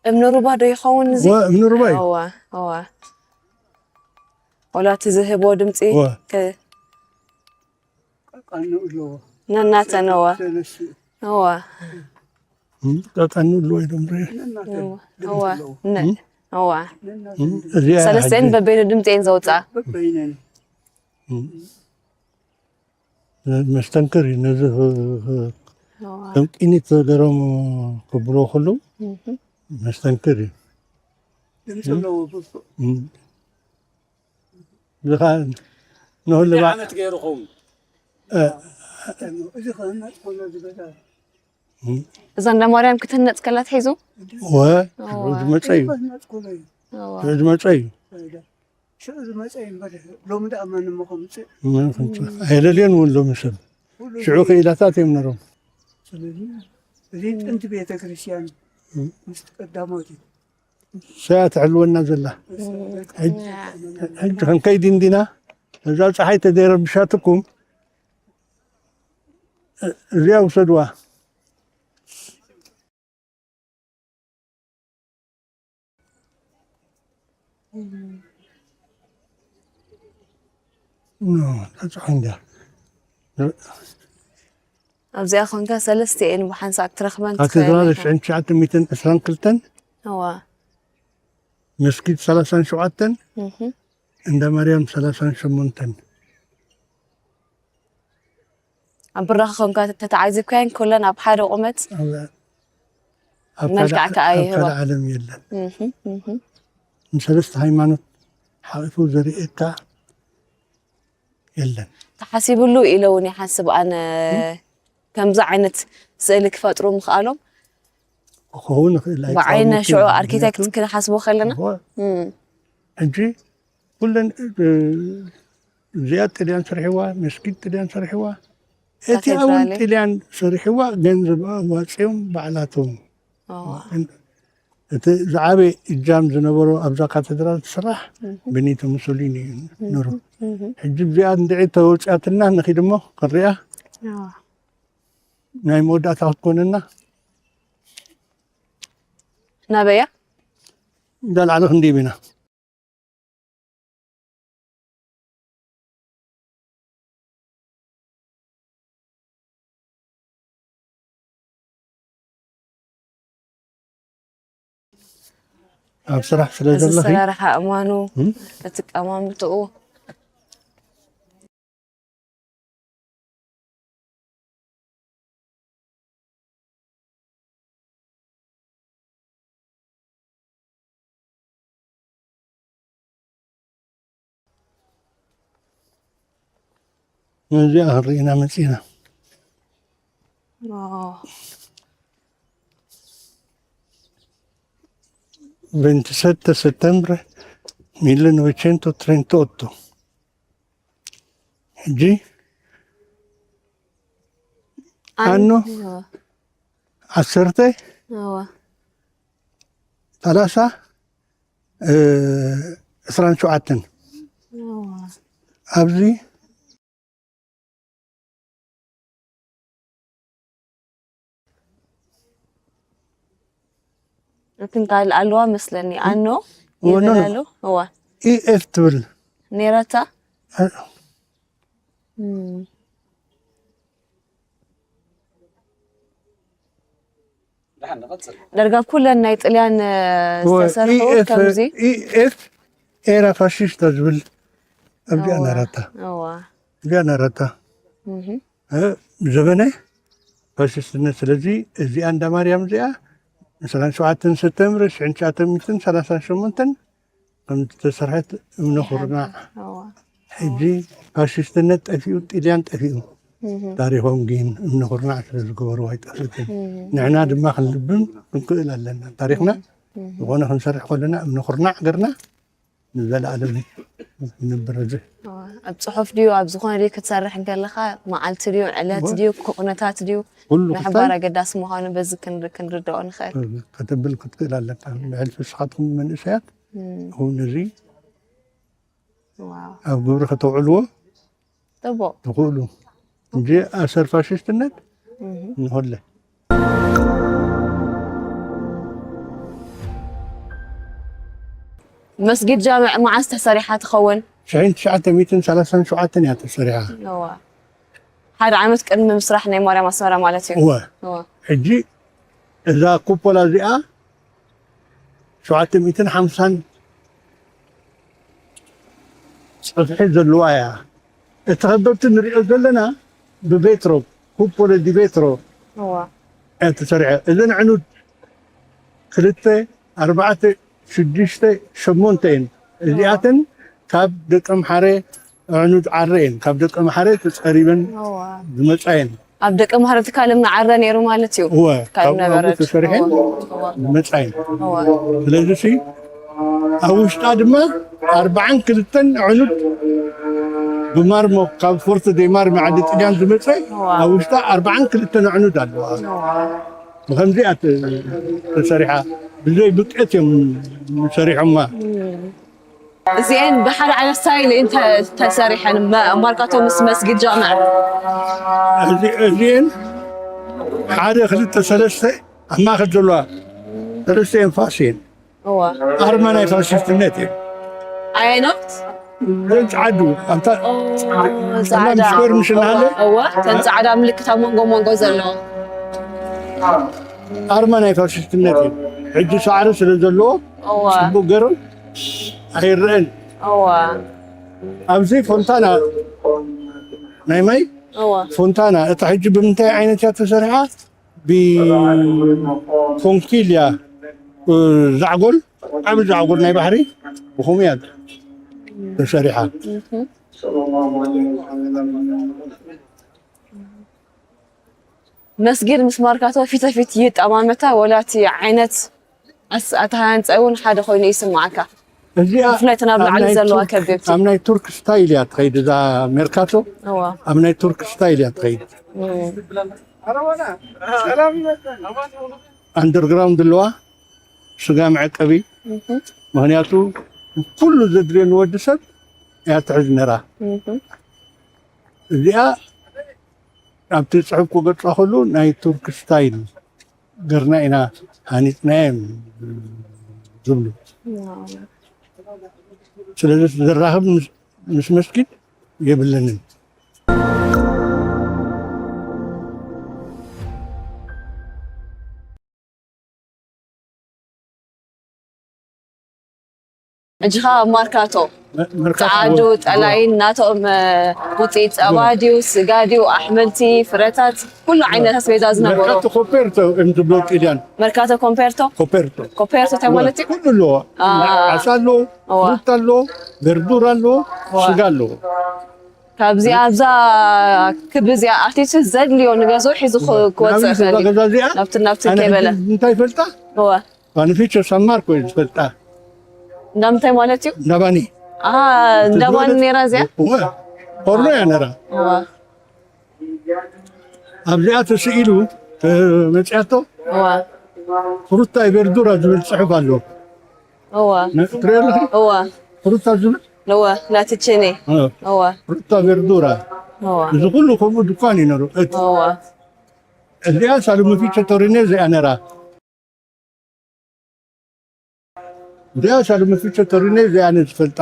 እምኒ ሩባ ዶ ይኸውን እዚ? እወ፣ እምኒ ሩባ እዩ። እወ፣ እወ። ወላ እቲ ዝህቦ ድምፂ እወ። ከ-፣ ቀኑ ኣለዎ። ነናተን፣ እወ። ሰለስቲኡ። እወ። እም፣ ቀኑ ኣለዎ እዮም ሪኤ። ነናተን እወ፣ ድምፂ እወ። ኣለዎ። ነ-፣ እም? እወ። ነናተን እም፣ ድምፂ። እዚኣ እያ ሰለስቲአን ሕጂ። በበይኑ ድምፂ እየን ዘውፅኣ። በበይነን። እም። መስተንክር እዩ። ነዚ ህ-፣ ህ-፣ እወ። ከም ቂኒት ገይሮም ክብልዎ ከለዉ እህ። መስተንክር እዩ። ድምፂ እም? ኣለዎ፣ ብርቱዕ። እም። እዚ ኸዓ ንኹሉ እንታይ ባ-፣ ዓመት ገይሩ ኸውን? እ፣ እዚ ክህነፅ ከሎ ዝገዛ። እም። እዛ እንዳ ማርያም ክትህነፅ ከላ ትሒዙ? እወ፣ እወ። ሽዑ ዝመፀ እዩ። ክህነፅ ከሎ እዩ። እወ። ሽዑ ዝመፀ እዩ። ሽዑ ዝመፀ እዩ እምበር፣ ሎሚ ደኣ መን እሞ ከምፅእ? መን ከምፅእ? ኣየለልዮን እውን ሎሚ ሰብ። ኩሉ ሽዑ ክኢላታት እዮም ነሮም። ስለዚ፣ እዚ ጥንቲ ቤተ ክርስቲያን እም። ምስ ቀዳሞት እዩ። ሰያ ትሕልወና ዘላ። እም። ሕጂ፣ ሕጂ ክንከይድ እንዲና፣ እዛ ፀሓይ ተደይረብሻትኩም፣ እ-፣ እዚኣ ውሰድዋ። ኖ፣ ተፅሖ እንድያ። ኣብዚኣ ኮንካ ሰለስቲኤን ብሓንሳእ ክትረኽበን ትኽእል ካቴድራል ኢኻ። ሽሕን ትሽዓተ ሚእትን ዕስራን ክልተን፣ እዋ። መስጊድ ሰላሳን ሸውዓተን፣ እህ። እንዳ ማርያም ሰላሳን ሸሞንተን። ኣብ ብራኸ ኮንካ ተተዓዚብካየን ኩለን ኣብ ሓደ ቁመት ኣብ፣ ኣብ መልክዕ ካልእ፣ ከኣ ኣብ ይህባ። ካልእ ዓለም የለን። እህ፣ እህ። ንሰለስተ ሃይማኖት ሓቂፉ ዘርእየካ የለን። ተሓሲብሉ ኢለ እውን ይሓስብ ኣነ። ከምዚ ዓይነት ስእሊ ክፈጥሩ ምኽኣሎም። ክኸውን ይኽእል ኣይቃወመኩን። ብዓይነ ሽዑ ኣርኪቴክት ክንሓስቦ ከለና። ሕጂ ኩለን እዚኣ ጥልያን ሰሪሕዋ፣ መስጊድ ጥልያን ሰሪሕዋ፣ እቲኣ እውን ጥልያን ሰሪሕዋ፣ ገንዘብ ኣዋፅኦም ባዕላቶም። እቲ ዝዓበየ እጃም ዝነበሮ ኣብዛ ካቴድራል ትስራሕ ቤኒቶ ሙሶሊኒ እዩ ነሩ። ሕጂ እዚኣ እንድዒ ተወፂኣትና ንኺድ እሞ ክንሪኣ ናይ መወዳእታ ክትኮነና። ናበያ? እንዳልዓለ ክንዲብ ኢና። ኣብ ስራሕ ስለ እዚ ዘለኺ ኣሰራርሓ እማኑ፣ እም? እቲ ቀማምጥኡ። ነዚኣ ክንርኢ ኢና መፂና። ኦ። Ventisette settembre millenovecentotrentotto. ሕጂ ኣኖ፣ ኣኖ፣ እወ። ዓሰርተ፣ እወ። ሰላሳ፣ እ፣ ዕስራን ሸውዓተን። እወ። ኣብዚ እትን ካልእ ኣለዋ መስለኒ። ኣኖ እወ፣ ኖ፣ ኖ። ይበላሉ። እዋ። ኢ ኤፍ ትብል። ኔራታ? እ- እም። ዳርጋ ኩለን ናይ ጥልያን፣ እ፣ እወ፣ ዝተሰርሑ ኢ ኤፍ፣ ከምዚ። ኢ ኤፍ ኤራ ፋሽስታ ዝብል ኣብዚኣ እዋ፣ ነራታ። እዋ። ኣብዚኣ ነራታ። እህ። እ፣ ዘበነ ፋሽስትነት። ስለዚ እዚኣ እንዳ ማርያም እዚኣ ዕስራን ሸውዓተን ሰፕተምበር ሽሕን ትሽዓተ ሚእትን ሰላሳን ሸሞንተን ከም ዝተሰርሐት እምነ ኩርናዕ። እዋ። ሕጂ ፋሽስትነት ጠፊኡ፣ ጥልያን ጠፊኡ። እህ። ታሪኾም ግን እምነ ኩርናዕ ስለ ዝገበሩ ኣይጠፍእን። እህ። ንሕና ድማ ክንልብም ክንክእል ኣለና። ታሪኽና እህ። ዝኾነ ክንሰርሕ ከለና እምነ ኩርናዕ ገርና ንዘለኣለም ይነብር እዚ። እዋ። ኣብ ጽሑፍ ድዩ፣ ኣብ ዝኾነ ድዩ ክትሰርሕ እንከለኻ፣ መዓልቲ ድዩ፣ ዕለት እዋ። ድዩ፣ ኩነታት ድዩ፣ ኩሉ ምሕባር ክስታይ ኣገዳሲ ምዃኑ በዚ ክንር-፣ ክንርድኦ ንኽእል። ከተብል ክትክእል ኣለካ። ብሕልፊ ንስኻትኩም መንእሰያት እም። እውን እዚ ዋው። ኣብ ግብሪ ከተውዕልዎ ጽቡቕ። ትኽእሉ እንጂ ኣሰር ፋሽስትነት እህ። ንኾለ። መስጊድ ጃምዕ መዓስ ተሰሪሓ ትኸውን? ሽሕን ትሽዓተ ሚእትን ሰላሳን ሸውዓተን እያ ተሰሪሓ። እዋ። ሓደ ዓመት ቅድሚ ምስራሕ ናይ ማርያም ኣስመራ ማለት እዩ። እወ። እወ። ሕጂ እዛ ኩፖላ እዚኣ ሸውዓተ ሚእትን ሓምሳን ጽፍሒ ዘለዋ እያ። እቲ ከበብቲ ንሪኦ ዘለና ብቬትሮ፣ ኩፖለ ዲ ቬትሮ እዋ። እያ ተሰሪዐ። እዘን ዕኑድ ክልተ፣ ኣርባዕተ፣ ሽዱሽተ፣ ሸሞንተ እየን። እዚኣተን ካብ ደቂ ኣምሓረ ኣዕኑድ ዓረ እየን። ካብ ደቂ ኣምሓረ ተጸሪበን እዋ። ዝመጻ እየን። ኣብ ደቂ ኣምሓረ ትካል እምኒ ዓረ ነይሩ ማለት እዩ። እወ፣ ካብ ካብ ኣብኡ ነበረት። ተሰሪሐን እዋ፣ እዋ። ዝመጻ እየን። እዋ። ስለዚ ሲ ኣብ ውሽጣ ድማ ኣርባዓን ክልተን ኣዕኑድ ብማርሞ ካብ ፎርት ደይ ማርሚ ዓዲ ጥልያን ዝመጸ እዋ። ኣብ ውሽጣ ኣርባዓን ክልተን ኣዕኑድ ኣለዋ። እዋ። ብኸምዚኣ ተ-፣ ተሰሪሓ ብዘይ ብቀት እዮም ሰሪሖማ። እም። እዚኤን ብሓደ ዓይነት ስታይል እየን ተ-፣ ተሰሪሐን፣ መ-፣ ማርካቶ ምስ መስጊድ ጃምዕ። እዚ-፣ እዚኤን ሓደ፣ ክልተ፣ ሰለስተ ኣብ ማእከል ዘለዋ ሰለስተ እየን ፋስ እየን። እዋ። ኣርማ ናይ ፋሽስትነት እየን። ኣየኖት? እዘን ጸዓዱ፣ ኣብታ ኦ፣ ጸላም ጻዕዳ። ስኩዌር ምሽ እናሃለ? እዋ፣ እተን ጻዕዳ ምልክት ኣብ መንጎ መንጎ ዘለዎ። ኣርማ ናይ ፋሽስትነት እዩ። ሕጂ ሳዕሪ ስለ ዘለዎ እዋ። ጽቡቕ ገይሩ ኣይረአን። እዋ። ኣብዚ ፎንታና ናይ ማይ እዋ። ፎንታና፣ እታ ሕጂ ብምንታይ ዓይነት እያ ተሰሪሓ? ብኮንኪልያ፣ እ፣ ዛዕጎል፣ ዓቢ ዛዕጎል ናይ ባሕሪ። ብኸምኡ እያ ተሰሪሓ። መስጊድ ምስ ማርካቶ ፊት ለፊት ይጠማመታ ወላ እቲ ዓይነት ኣስ- ኣተሃናንፃ እውን ሓደ ኮይኑ ይስማዓካ? እዚኣ ብፍላይ እተን ኣብ ኣብ ላዕሊ ናይ ዘለዋ ቱርክ- ከቢብቲ። ኣብ ናይ ቱርክ ስታይል እያ ትኸይድ እዛ ሜርካቶ። እዋ። ኣብ ናይ ቱርክ ስታይል እያ ትኸይድ። እም። ኣንደርግራውንድ ኣለዋ፣ ስጋ መዐቀቢ። ምኽንያቱ ኩሉ ዘድልዮ ንወዲ ሰብ እያ ትሕዝ ነራ። እዚኣ ኣብቲ ፅሑፍ ክገልፃ ከሉ ናይ ቱርክ ስታይል ገርና ኢና ሃኒፅናዮም ዝብሉ። ስለዚ ዘራኽብ ምስ- ምስ መስጊድ የብለንን። ሕጂ ኸዓ ኣብ ማርካቶ መርካቶ ጸዓዱ ጠላይን ናቶም እ፣ ውፅኢት ፀባ ድዩ ስጋ ድዩ ኣሕምልቲ ፍረታት ኩሉ ዓይነት ኣስቤዛ ዝነበሮ መርካቶ ኮፔርቶ እዮም ዝብሎ ጢልያን። መርካቶ ኮምፔርቶ ኮፔርቶ ኮምፔርቶ እንታይ ማለት እዩ? ኩሉ ኣለዎ። አ። ዓሳ ኣለዎ፣ እዋ። ፍሩታ ኣለዎ፣ በርዱራ ኣለዎ፣ ስጋ ኣለዎ። ካብዚኣ ኣብዛ ክቢ እዚኣ ኣቲቱ ዘድልዮ ንገዝኡ ሒዙ ክ- ክወፅእ ናብዚ ይኽእል እዩ። ገዛ እዚኣ ናብቲ ናብቲ ኣነ ከይበለ እንታይ ይፈልጣ? እወ ኳንፊቸ ሳማርኮ እዩ ዝፈልጣ። እንዳ ምንታይ ማለት እዩ? እንዳባኒ ኣሃ እንዳባኒ ነይራ እዚኣ? እወ፣ ሆርኖ እያ ነራ። እወ ኣብዚኣ ተስኢሉ መፅያቶ እወ ፍሩታ ቨርዱራ ዝብል ፅሑፍ ኣሎ። እወ ትሪኦ ኣለኺ? እወ ፍሩታ ዝብል እወ ናትችኒ እ፣ እወ ፍሩታ ቨርዱራ እወ እዚ ኩሉ ከምኡ ድኳን እዩ ነሩ። እቲ እወ እዚኣ ሳሉሚ ፊቸ ቶሪኔ እዚኣ ነራ። እዚኣ ሳሉሚ ፊቸ ቶሪኔ እዚኣ ነዚ ፈልጣ።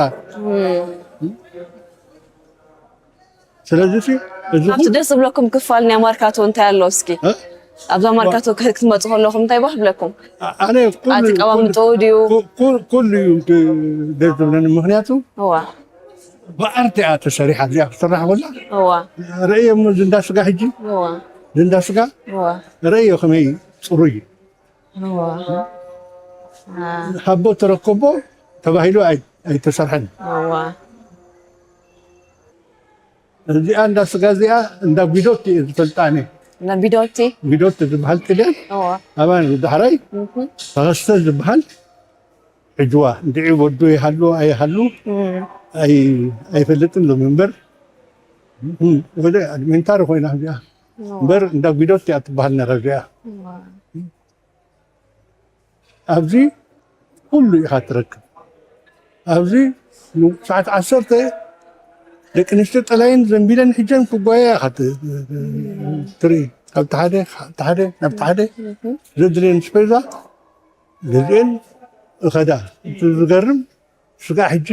ስለዚ ሲ እዚ ኣብቲ ደስ ዝብለኩም ክፋል ናይ ማርካቶ እንታይ ኣሎ እስኪ? እ? ኣብዛ ማርካቶ ክህ- ክትመፁ ከለኹም እንታይ ባህ ብለኩም? ኣነ ኩሉ- ኣቀማምጦ ድዩ? ኩ- ኩ- ኩሉ እዩ ድ- ደስ ዝብለኒ። ምክንያቱ እዋ ብኣርት እያ ተሰሪሓ እዚኣ ክስራሕ ከላ እዋ ረእየ እሞ ዝንዳ ስጋ ሕጂ እዋ ዝንዳ ስጋ እዋ ረእዮ ከመይ ፅሩይ እዩ። እዋ ሃቦ ተረከቦ ተባሂሉ ኣይ- ኣይተሰርሐን። እዋ እዚኣ እንዳ ስጋ እዚኣ እንዳ ቢዶት እየ ዝፈልጣ ኣነ። ነቢዶቲ ቢዶት ዝበሃል ጥልያን እዋ ኣባን ዳሕራይ ተኸስተ ዝበሃል ሕጅዋ እንድዒ ወዱ ይሃሉ ኣይሃሉ ኣይ- ኣይፈልጥን ሎም እምበር ወደ ኣድሜንታሪ ኮይና እዚኣ እምበር እንዳ ቢዶት እያ ትበሃል ነራ እዚኣ። ኣብዚ ኩሉ ኢኻ ትረክብ። ኣብዚ ሰዓት ዓሰርተ ደቂ ኣንስትዮ ጠላይን ዘንቢለን ሒጀን ክጓያ ኢኻ ት- ትርኢ። ካብቲ ሓደ ካብቲ ሓደ ናብቲ ሓደ ዘድልየን ስፔዛ ገዚአን እኸዳ። እቲ ዝገርም ስጋ ሕጂ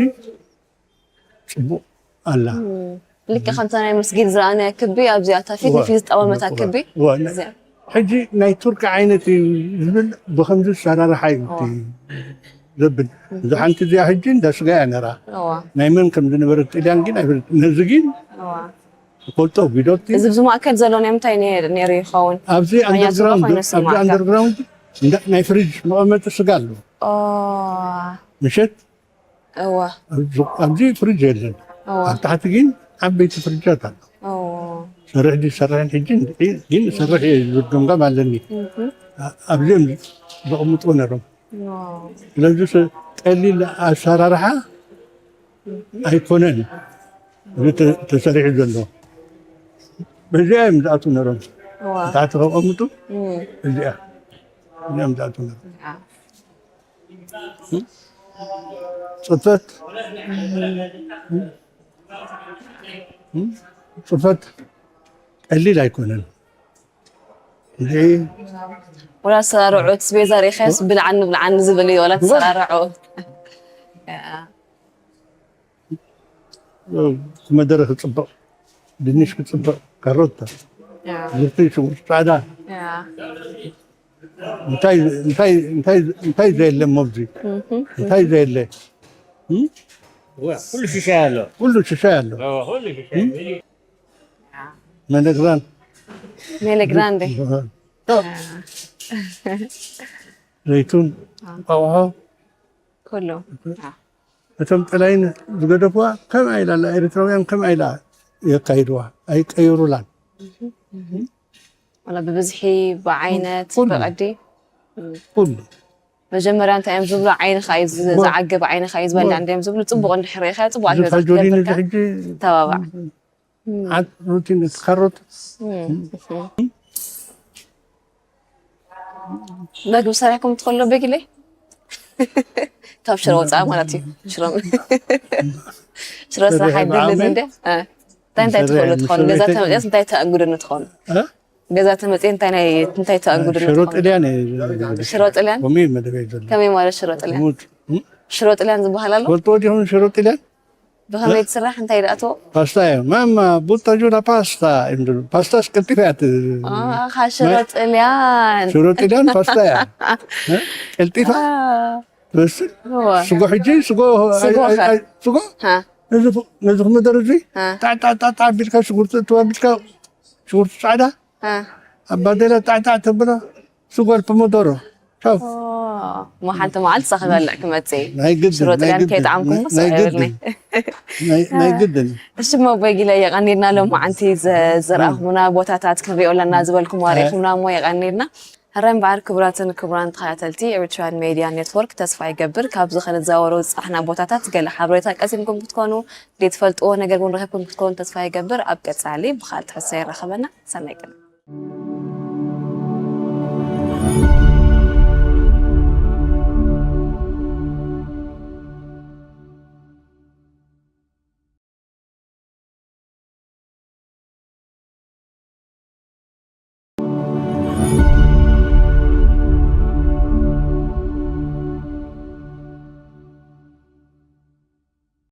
ፅቡቕ ኣላ። ልክዕ ከምታ ናይ መስጊድ ዝረኣናያ ክቢ ኣብዚኣ እታ ፊት ንፊት ዝጠመመታ ክቢ እዋ፣ እዚኣ ሕጂ ናይ ቱርኪ ዓይነት እዩ ዝብል ብከምዚ ኣሰራርሓ እዩ እቲ ዘብል። እዛ ሓንቲ እዚኣ ሕጂ እንዳ ስጋ እያ ነራ። እዋ ናይ መን ከም ዝነበረት ጥልያን ግን ኣይፈልጥ። ነዚ ግን እዋ ፈልጦ ቢዶቲ እዚ ኣብዚ ማእከል ዘሎ ናይ ምንታይ ነይሩ ነይሩ ይኸውን? ኣብዚ ኣያ ዝብሎ ኣንደርግራውንድ ኮይኑ ኣብዚ ይስማዓካ። ኣንደርግራውንድ እንዳ ናይ ፍሪጅ መቐመጢ ስጋ ኣሎ። ኦ ምሸት እዋ ኣብዚ- ኣብዚ ፍሪጅ የለን። እዋ ኣብ ታሕቲ ግን ዓበይቲ ፍሪጃት ኣሎ። ኦ ሰርሕ ድዩ ሰርሕን ሕጂ እንድዒ ግን ሰርሕ እየ ዝብል ገምጋም ኣለኒ። ኣ- ኣብዚኦም ዘቐምጥዎ ነይሮም። ኦ ስለዚ ስ- ቀሊል ኣሰራርሓ ኣይኮነን እዚ ተ- ተሰሪሑ ዘሎ። በዚኣ እዮም ዝኣትዉ ነይሮም። እዋ ታሕቲ ከቐምጡ እዚኣ እዚኦም ዝኣትዉ ነይሮም። ኣ ፅፈት ፅፈት ቀሊል ኣይኮነን። እዚ ወላ ኣሰራርዖ እቲ ስቤዛ ሪኸስ ብልዓኒ ብልዓኒ ዝብል እዩ ወላ ተሰራርዖ ኮመደረ ክፅብቕ፣ ድንሽ ክፅብቕ፣ ካሮት፣ ድርቲ፣ ሽጉርቲ ፃዕዳ እንታይ እንታይ እንታይ እንታይ ዘየለ ሞብዚ እንታይ ዘየለ ኩሉ ሽሻይ ኣሎ። ኩሉ ሽሻይ ኣሎ። ኩሉ ሽሻይ። መነግራን ሜለ ግራንዴ ዘይቱን ኣውሖ ኩሉ እቶም ጠላይን ዝገደፍዋ ከምኣ ኢላ ኣላ፣ ኤርትራውያን ከምኣ ኢላ የካይድዋ፣ ኣይቀይሩላን። ዋላ ብብዝሒ፣ ብዓይነት፣ ኩሉ። ብቕዲ። ኩሉ መጀመርያ እንታይ እዮም ዝብሉ? ዓይንኻ እዩ ዝ- ዝዓግብ፣ ዓይንኻ እዩ ዝበልዕ እንድዮም ዝብሉ። ፅቡቕ እንድሕር ርኢኻ፣ ፅቡቕ ኣትዮ ፋጆሊኒ ዝገብርካ ሕጂ ተባባዕ። ዓት ሩቲን እቲ ካሮት መግቢ ሰሪሕኩም ትኸሉ በጊለይ? ካብ ሽሮ ወፃኢ ማለት እዩ። ሽሮ ሽሮ ስራሕ ሰሪሐ ኣይደልን ብዓመይ እንደ እንታይ እንታይ ትኸሉ ትኾኑ? ገዛ ተመፅያስ እንታይ ተኣንግዱኒ ትኾኑ? ገዛ ተመፅየ እንታይ ናይ እንታይ ተኣንግዱኒ ሽሮ ትኾኑ? ጥልያን ሽሮ ጥልያን? ከምኡ መደበይ ዘሎ ከመይ ማለት ሽሮ ጥልያን? ሙት ሽሮ ጥልያን ዝበሃል ኣሎ? ፈልጥዎ ዲኹም ሽሮ ጥልያን ብኸመይ ትስራሕ? እንታይ ይኣትዎ? ፓስታ እዩ ማማ ቡታ ጁላ ፓስታ እዮም ዝብሉ። ፓስታስ ቀልጢፋ እያ ት- ኣኻ ሽሮ ጥልያን። ሽሮ ጥልያን ፓስታ እያ እ? ቀልጢፋ ትመስል። እዋ። ስጎ ሕጂ ስጎ ስጎ ኣይ- ኸ? ኣይ- ስጎ ሃ፣ ነዚ ፍ- ነዚ ክመደር እዚ ሃ፣ ጣዕጣዕጣዕጣዕ ኣቢልካ ሽጉርቲ እተባቢልካ ሽጉርቲ ጻዕዳ ሃ። ኣባዴላ ጣዕጣዕ ተብሎ ስጎ ፖሞዶሮ ቻው። ኦ፣ ሞ ሓንቲ መዓልቲ ሳኺ በልዕ ክመፅእ እየ። ናይ ግድን ሽሮ ናይ ጥልያን ግድን ከይጠዓምኩሞ ናይ ስቕ ግድን ይብለኒ። ናይ- ናይ ግድን እሺ ሞ ኣቦይ ጊለ የቐኒልና ሎማዓንቲ ዘ- ዘርኣኹምና ቦታታት ክንሪኦ ኣለና ዝበልኩም ኣሪእኹምና እሞ የቐኒልና። ሕራይ እምበኣር ክቡራትን ክቡራን ተኸታተልቲ ኤሪትራን ሜድያ ኔትወርክ ተስፋ ይገብር ካብዚ ክንዘዋወሮ ዝፀናሕና ቦታታት ገለ ሓበሬታ ቀሲምኩም ክትኮኑ ዘይትፈልጥዎ ነገር እውን ረኺብኩም ክትኮኑ ተስፋ ይገብር። ኣብ ቀፃሊ ብኻልእ ትሕዝቶ የራኸበና። ሰናይ ቅነ